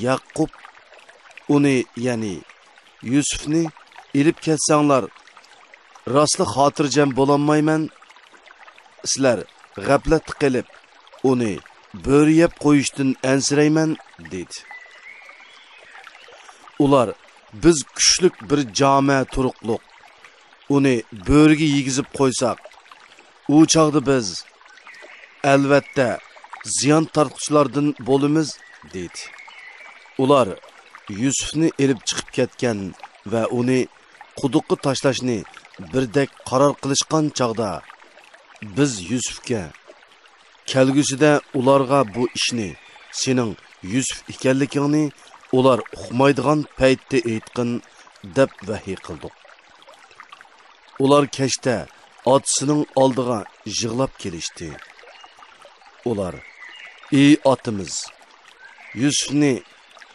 ياقۇپ ئۇنى، يەنى يۈسۈفنى ئېلىپ كەتسەڭلار، راستلا خاتىرجەم بولالمايمەن. سىلەر غەپلەتتە قېلىپ، ئۇنى بۆرە يەپ قويۇشتىن ئەنسىرەيمەن، دېدى. ئۇلار، بىز كۈچلۈك بىر جامە تۇرۇقلۇق، ئۇنى بۆرىگە يېگۈزۈپ قويساق، ئۇ چاغدا بىز، ئەلۋەتتە، زىيان تارتقۇچىلاردىن بولىمىز، دېدى. ئۇلار يۈسۈفنى ئېلىپ چىقىپ كەتكەن ۋە ئۇنى قۇدۇققا تاشلاشنى بىردەك قارار قىلىشقان چاغدا، بىز يۈسۈفكە، كەلگۈسىدە ئۇلارغا بۇ ئىشنى سېنىڭ يۈسۈف ئىكەنلىكىڭنى ئۇلار ئۇقمايدىغان پەيتتە ئېيتقىن، دەپ ۋەھىي قىلدۇق. ئۇلار كەچتە ئاتىسىنىڭ ئالدىغا يىغلاپ كېلىشتى. ئۇلار، ئى ئاتىمىز، يۈسۈفنى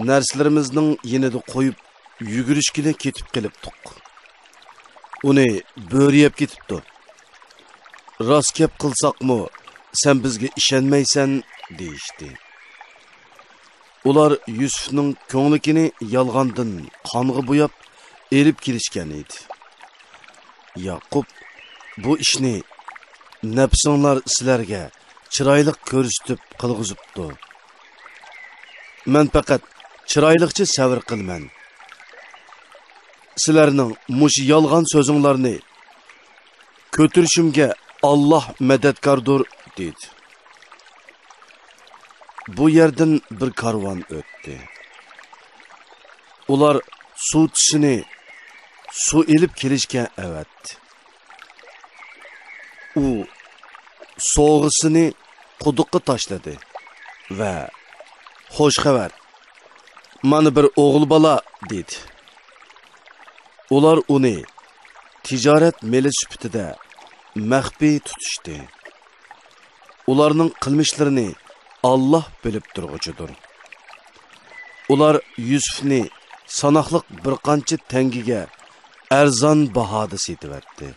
نەرسىلىرىمىزنىڭ يېنىدا قويۇپ، يۈگۈرۈشكىلى كېتىپ قېلىپتۇق. ئۇنى بۆرە يەپ كېتىپتۇ. راست گەپ قىلساقمۇ، سەن بىزگە ئىشەنمەيسەن، دېيىشتى. ئۇلار يۈسۈفنىڭ كۆڭلىكىنى يالغاندىن قانغا بوياپ ئېلىپ كېلىشكەن ئىدى. ياقۇپ، بۇ ئىشنى نەپسىڭلار سىلەرگە چىرايلىق كۆرسىتىپ قىلغۇزۇپتۇ. مەن پەقەت چىرايلىقچە سەۋر قىلىمەن. سىلەرنىڭ مۇشۇ يالغان سۆزۈڭلارنى كۆتۈرۈشۈمگە ئاللاھ مەدەتكاردۇر، دېدى. بۇ يەردىن بىر كارۋان ئۆتتى. ئۇلار سۇ چىشىنى سۇ ئېلىپ كېلىشكە ئەۋەتتى. ئۇ سوغىسىنى قۇدۇققا تاشلىدى ۋە، «خوش خەۋەر، مانا بىر ئوغۇل بالا» دېدى. ئۇلار ئۇنى تىجارەت مېلى سۈپىتىدە مەخپىي تۇتۇشتى. ئۇلارنىڭ قىلمىشلىرىنى ئاللاھ بىلىپ تۇرغۇچىدۇر. ئۇلار يۈسۈفنى ساناقلىق بىر قانچە تەڭگىگە ئەرزان باھادا سېتىۋەتتى.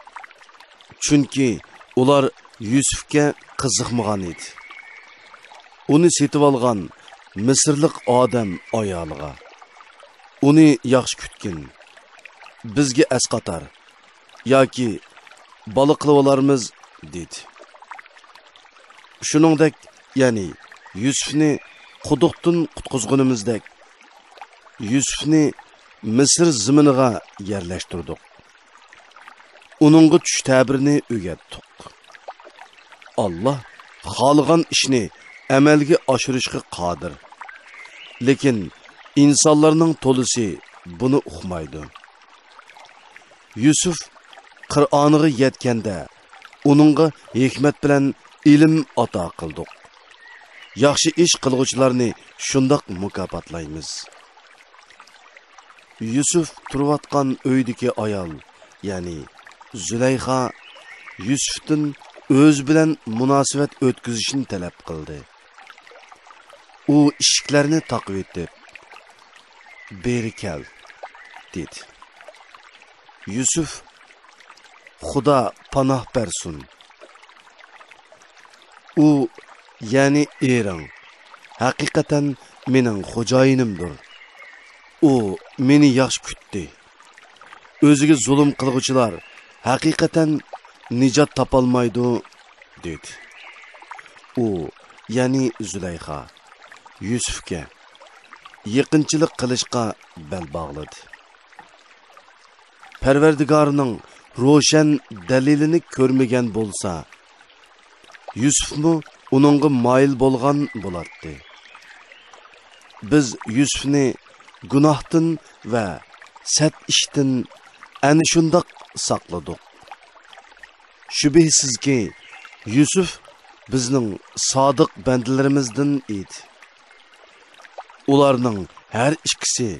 چۈنكى ئۇلار يۈسۈفكە قىزىقمىغان ئىدى. ئۇنى سېتىۋالغان مىسىرلىق ئادەم ئايالىغا، «ئۇنى ياخشى كۈتكىن، بىزگە ئەسقاتار ياكى بالا قىلىۋالارمىز» دېدى. شۇنىڭدەك، يەنى يۈسۈفنى قۇدۇقتىن قۇتقۇزغىنىمىزدەك، يۈسۈفنى مىسىر زېمىنىغا يەرلەشتۈردۇق. ئۇنىڭغا چۈش تەبىرىنى ئۆگەتتۇق. ئاللاھ خالىغان ئىشنى ئەمەلگە ئاشۇرۇشقا قادىر. لېكىن ئىنسانلارنىڭ تولىسى بۇنى ئۇقمايدۇ. يۈسۈف قىرئانىغا يەتكەندە، ئۇنىڭغا ھېكمەت بىلەن ئىلىم ئاتا قىلدۇق. ياخشى ئىش قىلغۇچىلارنى شۇنداق مۇكاپاتلايمىز. يۈسۈف تۇرۇۋاتقان ئۆيدىكى ئايال، يەنى زۇلەيخا، يۈسۈفتىن ئۆزى بىلەن مۇناسىۋەت ئۆتكۈزۈشنى تەلەپ قىلدى. ئۇ ئىشىكلەرنى تاقىۋېتىپ، «بېرى كەل» دېدى. يۈسۈف، «خۇدا پاناھ بەرسۇن. ئۇ، يەنى ئېرىڭ، ھەقىقەتەن مېنىڭ خوجايىنىمدۇر. ئۇ مېنى ياخشى كۈتتى. ئۆزىگە زۇلۇم قىلغۇچىلار ھەقىقەتەن نىجات تاپالمايدۇ» دېدى. ئۇ، يەنى زۇلەيخا، يۈسۈفكە يېقىنچىلىق قىلىشقا بەل باغلىدى. پەرۋەردىگارنىڭ روشەن دەلىلىنى كۆرمىگەن بولسا، يۈسۈفمۇ ئۇنىڭغا مايىل بولغان بولاتتى. بىز يۈسۈفنى گۇناھتىن ۋە سەت ئىشتىن ئەنە شۇنداق ساقلىدۇق. شۈبھىسىزكى، يۈسۈف بىزنىڭ سادىق بەندىلىرىمىزدىن ئىدى. ئۇلارنىڭ ھەر ئىككىسى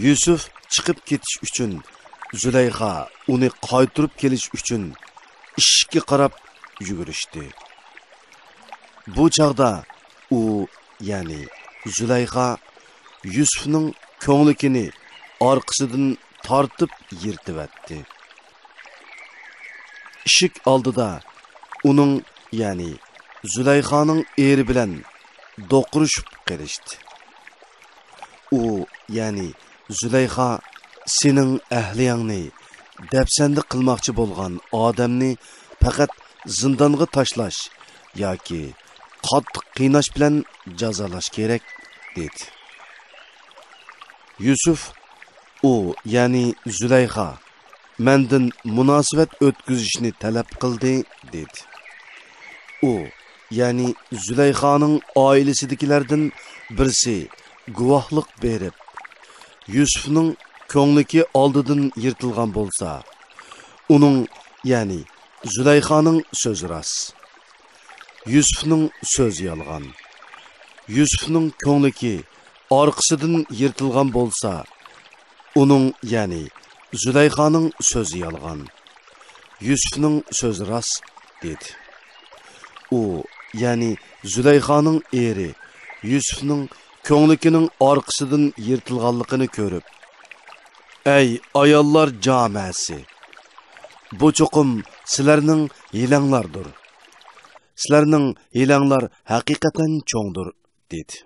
يۈسۈف چىقىپ كېتىش ئۈچۈن، زۇلەيخا ئۇنى قايتۇرۇپ كېلىش ئۈچۈن ئىشىككە قاراپ يۈگۈرۈشتى. بۇ چاغدا يەنى زۇلەيخا يۈسۈپنىڭ كۆڭلىكىنى ئارقىسىدىن تارتىپ يىرتىۋەتتى. ئىشىك ئالدىدا ئۇنىڭ، يەنى زۇلەيخانىڭ ئېرى بىلەن دوقۇرۇشۇپ قېلىشتى. ئۇ، يەنى زۇلەيخا، سېنىڭ ئەھلىيەڭنى دەپسەندە قىلماقچى بولغان ئادەمنى پەقەت زىندانغا تاشلاش ياكى قاتتىق قىيناش بىلەن جازالاش كېرەك، دېدى. يۈسۈپ، ئۇ، يەنى زۇلەيخا، مەندىن مۇناسىۋەت ئۆتكۈزۈشنى تەلەپ قىلدى، دېدى. ئۇ، يەنى زۇلەيخانىڭ ئائىلىسىدىكىلەردىن بىرسى گۇۋاھلىق بېرىپ، يۈسۈپنىڭ كۆڭلىكى ئالدىدىن يىرتىلغان بولسا، ئۇنىڭ، يەنى زۇلەيخانىڭ سۆزى راست، يۈسۈپنىڭ سۆزى يالغان. يۈسۈپنىڭ كۆڭلىكى ئارقىسىدىن يىرتىلغان بولسا، ئۇنىڭ، يەنى زۇلەيخانىڭ سۆزى يالغان، يۈسۈپنىڭ سۆزى راست، دېدى. ئۇ، يەنى زۇلەيخانىڭ ئېرى يۈسۈپنىڭ كۆڭلىكىنىڭ ئارقىسىدىن يىرتىلغانلىقىنى كۆرۈپ، ئەي ئاياللار جامەسى! بۇ چوقۇم سىلەرنىڭ ھىيلەڭلاردۇر. سىلەرنىڭ ھىيلەڭلار ھەقىقەتەن چوڭدۇر، دېدى.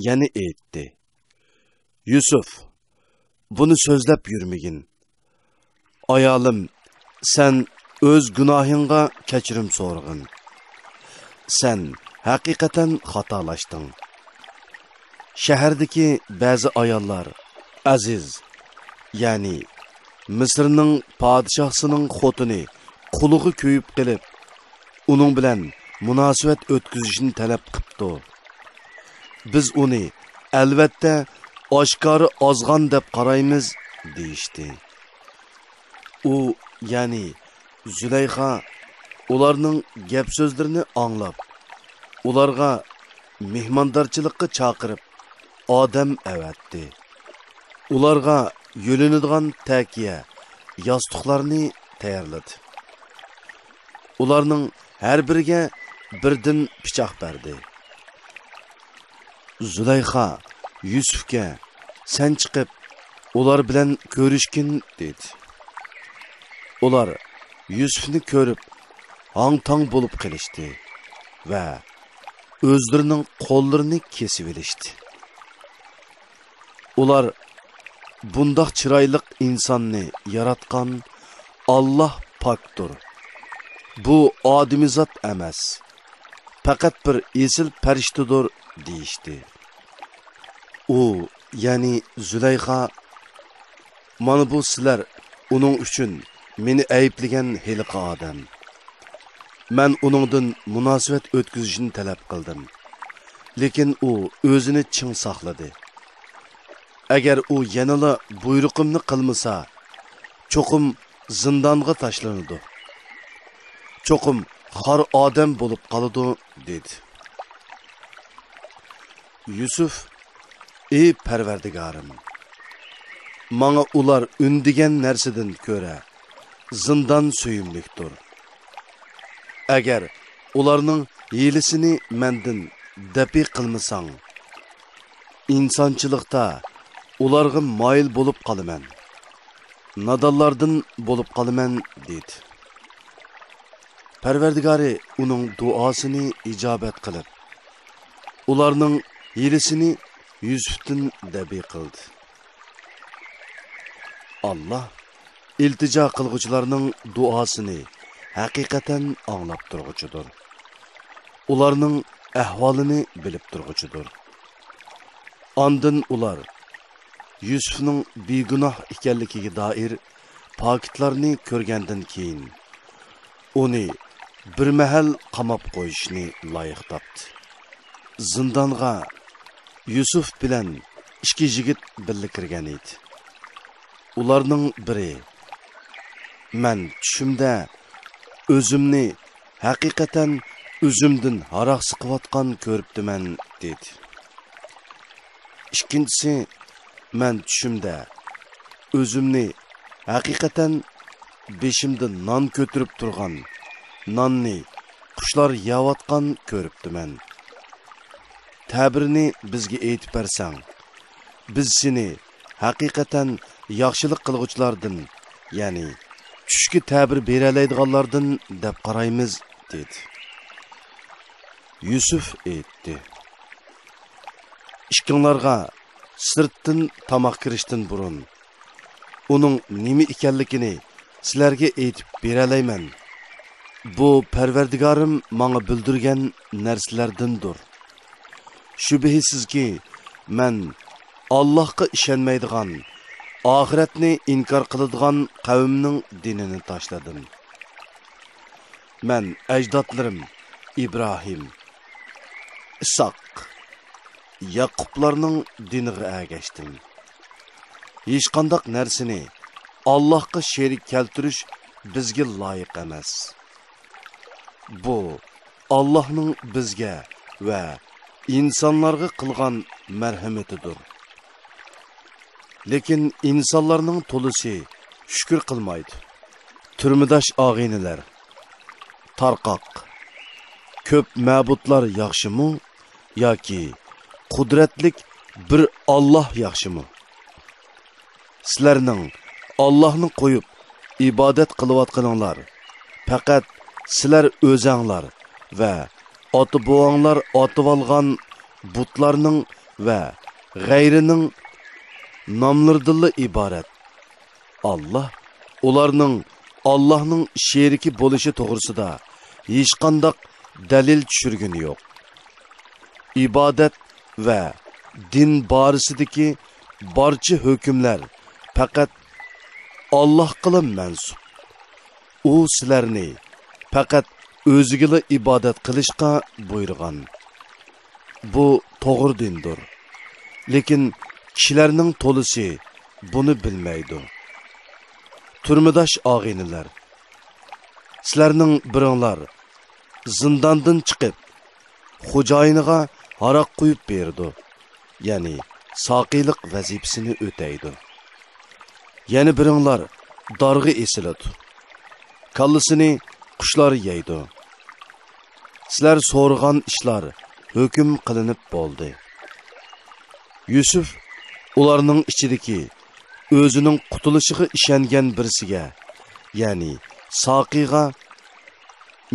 يەنە ئېيتتى، يۈسۈپ، بۇنى سۆزلەپ يۈرمىگىن. ئايالىم، سەن ئۆز گۇناھىڭغا كەچۈرۈم سورىغىن. سەن ھەقىقەتەن خاتالاشتىڭ. شەھەردىكى بەزى ئاياللار ئەزىز، يەنى مىسىرنىڭ پادىشاھسىنىڭ خوتۇنى قۇلىغا كۆيۈپ قېلىپ، ئۇنىڭ بىلەن مۇناسىۋەت ئۆتكۈزۈشنى تەلەپ قىپتۇ. بىز ئۇنى ئەلۋەتتە ئاشكارا ئازغان دەپ قارايمىز، دېيىشتى. ئۇ، يەنى زۇلەيخا ئۇلارنىڭ گەپ-سۆزلىرىنى ئاڭلاپ، ئۇلارغا مېھماندارچىلىققا چاقىرىپ، ئادەم ئەۋەتتى. ئۇلارغا يۆلىنىدىغان تەكىيە، ياستۇقلارنى تەييارلىدى. ئۇلارنىڭ ھەر بىرىگە بىردىن پىچاق بەردى. زۇلەيخا يۈسۈپكە، سەن چىقىپ، ئۇلار بىلەن كۆرۈشكىن، دېدى. ئۇلار يۈسۈپنى كۆرۈپ، ھاڭ-تاڭ بولۇپ قېلىشتى ۋە ئۆزلىرىنىڭ قوللىرىنى كېسىۋېلىشتى. ئۇلار، بۇنداق چىرايلىق ئىنساننى ياراتقان ئاللاھ پاكتۇر. بۇ ئادىمىزات ئەمەس، پەقەت بىر ئېسىل پەرىشتىدۇر، دېيىشتى. ئۇ، يەنى زۇلەيخا، مانا بۇ سىلەر ئۇنىڭ ئۈچۈن مېنى ئەيىبلىگەن ھېلىقى ئادەم. مەن ئۇنىڭدىن مۇناسىۋەت ئۆتكۈزۈشنى تەلەپ قىلدىم. لېكىن ئۇ ئۆزىنى چىڭ ساقلىدى. ئەگەر ئۇ يەنىلا بۇيرۇقۇمنى قىلمىسا، چوقۇم زىندانغا تاشلىنىدۇ. چوقۇم خار ئادەم بولۇپ قالىدۇ، دېدى. يۈسۈف، ئى پەرۋەردىگارىم! ماڭا ئۇلار ئۈندىگەن نەرسىدىن كۆرە زىندان سۆيۈملۈكتۇر. ئەگەر ئۇلارنىڭ ھىيلىسىنى مەندىن دەپئى قىلمىساڭ، ئىنسانچىلىقتا ئۇلارغا مايىل بولۇپ قالىمەن، نادانلاردىن بولۇپ قالىمەن، دېدى. پەرۋەردىگارى ئۇنىڭ دۇئاسىنى ئىجابەت قىلىپ، ئۇلارنىڭ ھىيلىسىنى يۈسۈفتىن دەپئى قىلدى. ئاللاھ ئىلتىجا قىلغۇچىلارنىڭ دۇئاسىنى ھەقىقەتەن ئاڭلاپ تۇرغۇچىدۇر. ئۇلارنىڭ ئەھۋالىنى بىلىپ تۇرغۇچىدۇر. ئاندىن ئۇلار يۈسۈفنىڭ بىگۇناھ ئىكەنلىكىگە دائىر پاكىتلارنى كۆرگەندىن كېيىن، ئۇنى بىر مەھەل قاماپ قويۇشنى لايىق تاپتى. زىندانغا يۈسۈف بىلەن ئىككى يىگىت بىللە كىرگەن ئىدى. ئۇلارنىڭ بىرى، مەن چۈشۈمدە ئۆزۈمنى ھەقىقەتەن ئۈزۈمدىن ھاراق سىقىۋاتقان كۆرۈپتىمەن، دېدى. ئىككىنچىسى، مەن چۈشۈمدە ئۆزۈمنى ھەقىقەتەن بېشىمدا نان كۆتۈرۈپ تۇرغان، ناننى قۇشلار يەۋاتقان كۆرۈپتىمەن. تەبىرنى بىزگە ئېيتىپ بەرسەڭ، بىز سېنى ھەقىقەتەن ياخشىلىق قىلغۇچىلاردىن، يەنى چۈشكە تەبىر بېرەلەيدىغانلاردىن دەپ قارايمىز» دېدى. يۈسۈف ئېيتتى: «ئىككىڭلارغا سىرتتىن تاماق كىرىشتىن بۇرۇن، ئۇنىڭ نېمە ئىكەنلىكىنى سىلەرگە ئېيتىپ بېرەلەيمەن. بۇ پەرۋەردىگارىم ماڭا بىلدۈرگەن نەرسىلەردىندۇر. شۈبھىسىزكى، مەن ئاللاھقا ئىشەنمەيدىغان، ئاخىرەتنى ئىنكار قىلىدىغان قەۋمنىڭ دىنىنى تاشلىدىم. مەن ئەجدادلىرىم ئىبراھىم، ئىسھاق، ياقۇپلارنىڭ دىنىغا ئەگەشتىم. ھېچقانداق نەرسىنى ئاللاھقا شېرىك كەلتۈرۈش بىزگە لايىق ئەمەس. بۇ ئاللاھنىڭ بىزگە ۋە ئىنسانلارغا قىلغان مەرھىمىتىدۇر. لېكىن ئىنسانلارنىڭ تولىسى شۈكۈر قىلمايدۇ. تۈرمىداش ئاغىنىلەر، تارقاق، كۆپ مەبۇدلار ياخشىمۇ ياكى قۇدرەتلىك بىر ئاللاھ ياخشىمۇ؟ سىلەرنىڭ ئاللاھنى قويۇپ ئىبادەت قىلىۋاتقىنىڭلار پەقەت سىلەر ئۆزەڭلار ۋە ئاتا-بوۋاڭلار ئاتىۋالغان بۇتلارنىڭ ۋە غەيرىنىڭ ناملىرىدىنلا ئىبارەت. ئاللاھ ئۇلارنىڭ ئاللاھنىڭ شېرىكى بولۇشى توغرىسىدا ھېچقانداق دەلىل چۈشۈرگىنى يوق. ئىبادەت ۋە دىن بارىسىدىكى بارچە ھۆكۈملەر پەقەت ئاللاھقىلا مەنسۇپ. ئۇ سىلەرنى پەقەت ئۆزىگىلا ئىبادەت قىلىشقا بۇيرۇغان. بۇ توغرا دىندۇر. لېكىن كىشىلەرنىڭ تولىسى بۇنى بىلمەيدۇ. تۈرمىداش ئاغىنىلەر، سىلەرنىڭ بىرىڭلار زىنداندىن چىقىپ، خوجايىنىغا ھاراق قۇيۇپ بېرىدۇ، يەنى ساقىيلىق ۋەزىپىسىنى ئۆتەيدۇ. يەنە بىرىڭلار دارغا ئېسىلىدۇ. كاللىسىنى قۇشلار يەيدۇ. سىلەر سورىغان ئىشلار ھۆكۈم قىلىنىپ بولدى. يۈسۈف ئۇلارنىڭ ئىچىدىكى ئۆزىنىڭ قۇتۇلۇشىغا ئىشەنگەن بىرسىگە، يەنى ساقىيغا،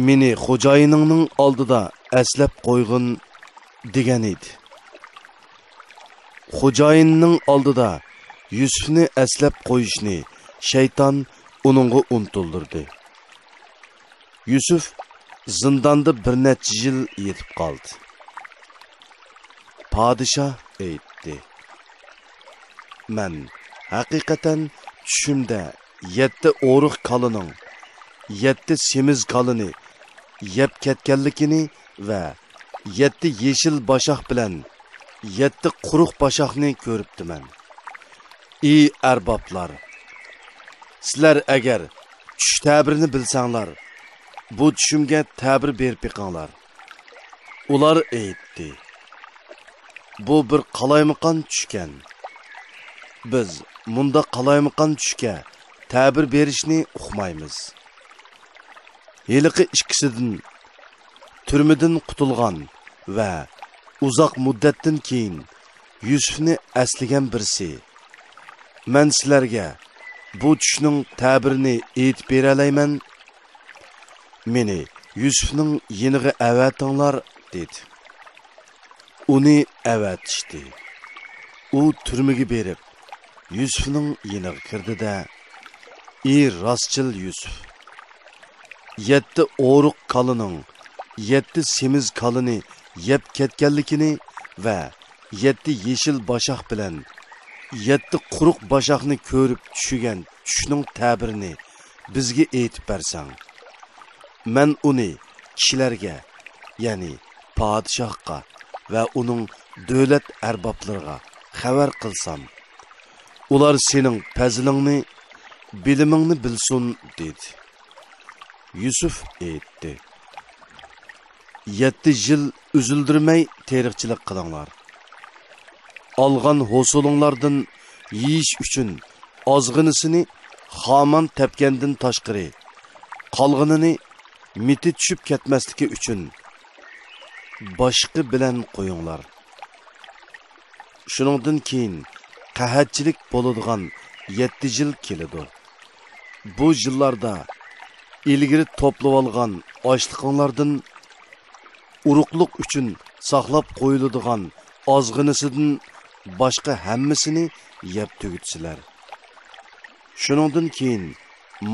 «مېنى خوجايىنىڭنىڭ ئالدىدا ئەسلەپ قويغىن» دېگەن ئىدى. خوجايىنىنىڭ ئالدىدا يۈسۈفنى ئەسلەپ قويۇشنى شەيتان ئۇنىڭغا ئۇنتۇلدۇردى. يۈسۈف زىنداندا بىر نەچچە يىل يېتىپ قالدى. پادىشاھ ئېيتتى: «مەن ھەقىقەتەن چۈشۈمدە يەتتە ئورۇق كالىنىڭ، يەتتە سېمىز كالىنى يەپ كەتكەنلىكىنى ۋە يەتتە يېشىل باشاق بىلەن يەتتە قۇرۇق باشاقنى كۆرۈپتىمەن. ئى ئەربابلار! سىلەر ئەگەر چۈش تەبىرىنى بىلسەڭلار، بۇ چۈشۈمگە تەبىر بېرىپ بېقىڭلار.» ئۇلار ئېيتتى: «بۇ بىر قالايمىقان چۈشكەن. بىز مۇنداق قالايمىقان چۈشكە تەبىر بېرىشنى ئۇقمايمىز.» ھېلىقى ئىككىسىدىن تۈرمىدىن قۇتۇلغان ۋە ئۇزاق مۇددەتتىن كېيىن يۈسۈفنى ئەسلىگەن بىرسى: «مەن سىلەرگە بۇ چۈشنىڭ تەبىرىنى ئېيتىپ بېرەلەيمەن. مېنى يۈسۈفنىڭ يېنىغا ئەۋەتىڭلار» دېدى. ئۇنى ئەۋەتىشتى. ئۇ تۈرمىگە بېرىپ، يۈسۈفنىڭ يېنىغا كىردى-دە: «ئى راستچىل يۈسۈف! يەتتە ئورۇق كالىنىڭ يەتتە سېمىز كالىنى يەپ كەتكەنلىكىنى ۋە يەتتە يېشىل باشاق بىلەن يەتتە قۇرۇق باشاقنى كۆرۈپ چۈشىگەن چۈشنىڭ تەبىرىنى بىزگە ئېيتىپ بەرسەڭ، مەن ئۇنى كىشىلەرگە، يەنى پادىشاھقا ۋە ئۇنىڭ دۆلەت ئەربابلىرىغا خەۋەر قىلسام، ئۇلار سېنىڭ پەزلىڭنى، بىلىمىڭنى بىلسۇن» دېدى. يۈسۈف ئېيتتى: «يەتتە يىل ئۈزۈلدۈرمەي تېرىقچىلىق قىلىڭلار. ئالغان ھوسۇلۇڭلاردىن يېيىش ئۈچۈن ئازغىنىسىنى خامان تەپكەندىن تاشقىرى، قالغىنىنى مىتى چۈشۈپ كەتمەسلىكى ئۈچۈن باشقا بىلەن قويۇڭلار. شۇنىڭدىن كېيىن قەھەتچىلىك بولىدىغان يەتتە يىل كېلىدۇ. بۇ يىللاردا ئىلگىرى توپلىۋالغان ئاشلىقىڭلاردىن، ئۇرۇقلۇق ئۈچۈن ساقلاپ قويۇلىدىغان ئازغىنىسىدىن باشقا ھەممىسىنى يەپ تۈگىتىسىلەر. شۇنىڭدىن كېيىن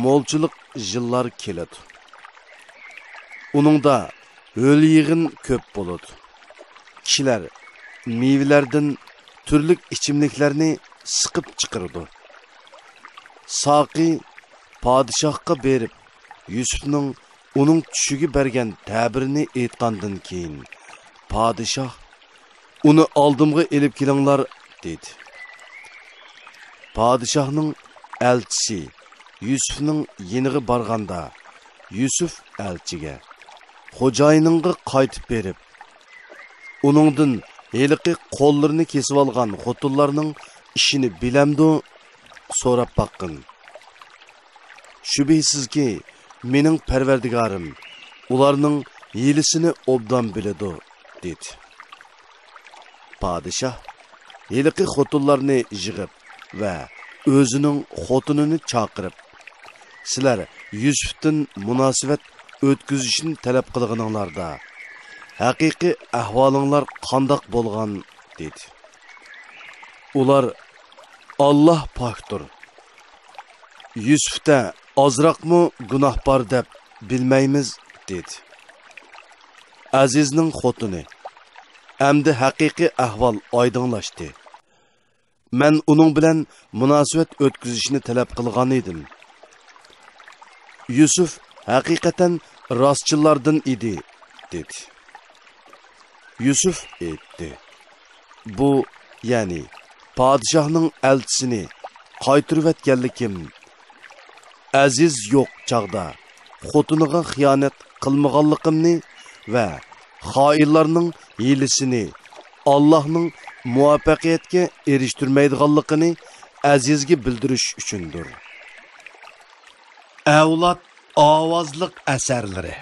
مولچىلىق يىللار كېلىدۇ. ئۇنىڭدا ھۆل-يېغىن كۆپ بولىدۇ. كىشىلەر مېۋىلەردىن تۈرلۈك ئىچىملىكلەرنى سىقىپ چىقىرىدۇ. ساقى پادىشاھقا بېرىپ، يۈسۈپنىڭ ئۇنىڭ چۈشىگە بەرگەن تەبىرىنى ئېيتقاندىن كېيىن، پادىشاھ، «ئۇنى ئالدىمغا ئېلىپ كېلىڭلار» دېدى. پادىشاھنىڭ ئەلچىسى يۈسۈپنىڭ يېنىغا بارغاندا، يۈسۈپ ئەلچىگە، «خوجايىنىڭغا قايتىپ بېرىپ، ئۇنىڭدىن ھېلىقى قوللىرىنى كېسىۋالغان خوتۇنلارنىڭ ئىشىنى بىلەمدۇ؟ سوراپ باققىن. شۈبھىسىزكى، مېنىڭ پەرۋەردىگارىم ئۇلارنىڭ ھىيلىسىنى ئوبدان بىلىدۇ» دېدى. پادىشاھ ھېلىقى خوتۇنلارنى يىغىپ ۋە ئۆزىنىڭ خوتۇنىنى چاقىرىپ، «سىلەر يۈسۈپتىن مۇناسىۋەت ئۆتكۈزۈشنى تەلەپ قىلغىنىڭلاردا، ھەقىقىي ئەھۋالىڭلار قانداق بولغان؟» دېدى. ئۇلار، «ئاللاھ پاكتۇر، يۈسۈفتە ئازراقمۇ گۇناھ بار دەپ بىلمەيمىز» دېدى. ئەزىزنىڭ خوتۇنى، ئەمدى ھەقىقىي ئەھۋال ئايدىڭلاشتى. مەن ئۇنىڭ بىلەن مۇناسىۋەت ئۆتكۈزۈشنى تەلەپ قىلغان ئىدىم. يۈسۈف ھەقىقەتەن راستچىللاردىن ئىدى، دېدى. يۈسۈف ئېيتتى، بۇ، يەنى پادىشاھنىڭ ئەلچىسىنى قايتۇرۇۋەتكەنلىكىم، ئەزىز يوق چاغدا خوتۇنىغا خىيانەت قىلمىغانلىقىمنى ۋە خائىنلارنىڭ ھىيلىسىنى، ئاللاھنىڭ مۇۋەپپەقىيەتكە ئېرىشتۈرمەيدىغانلىقىنى ئەزىزگە بىلدۈرۈش ئۈچۈندۇر. ئەۋلاد ئاۋازلىق ئەسەرلىرى.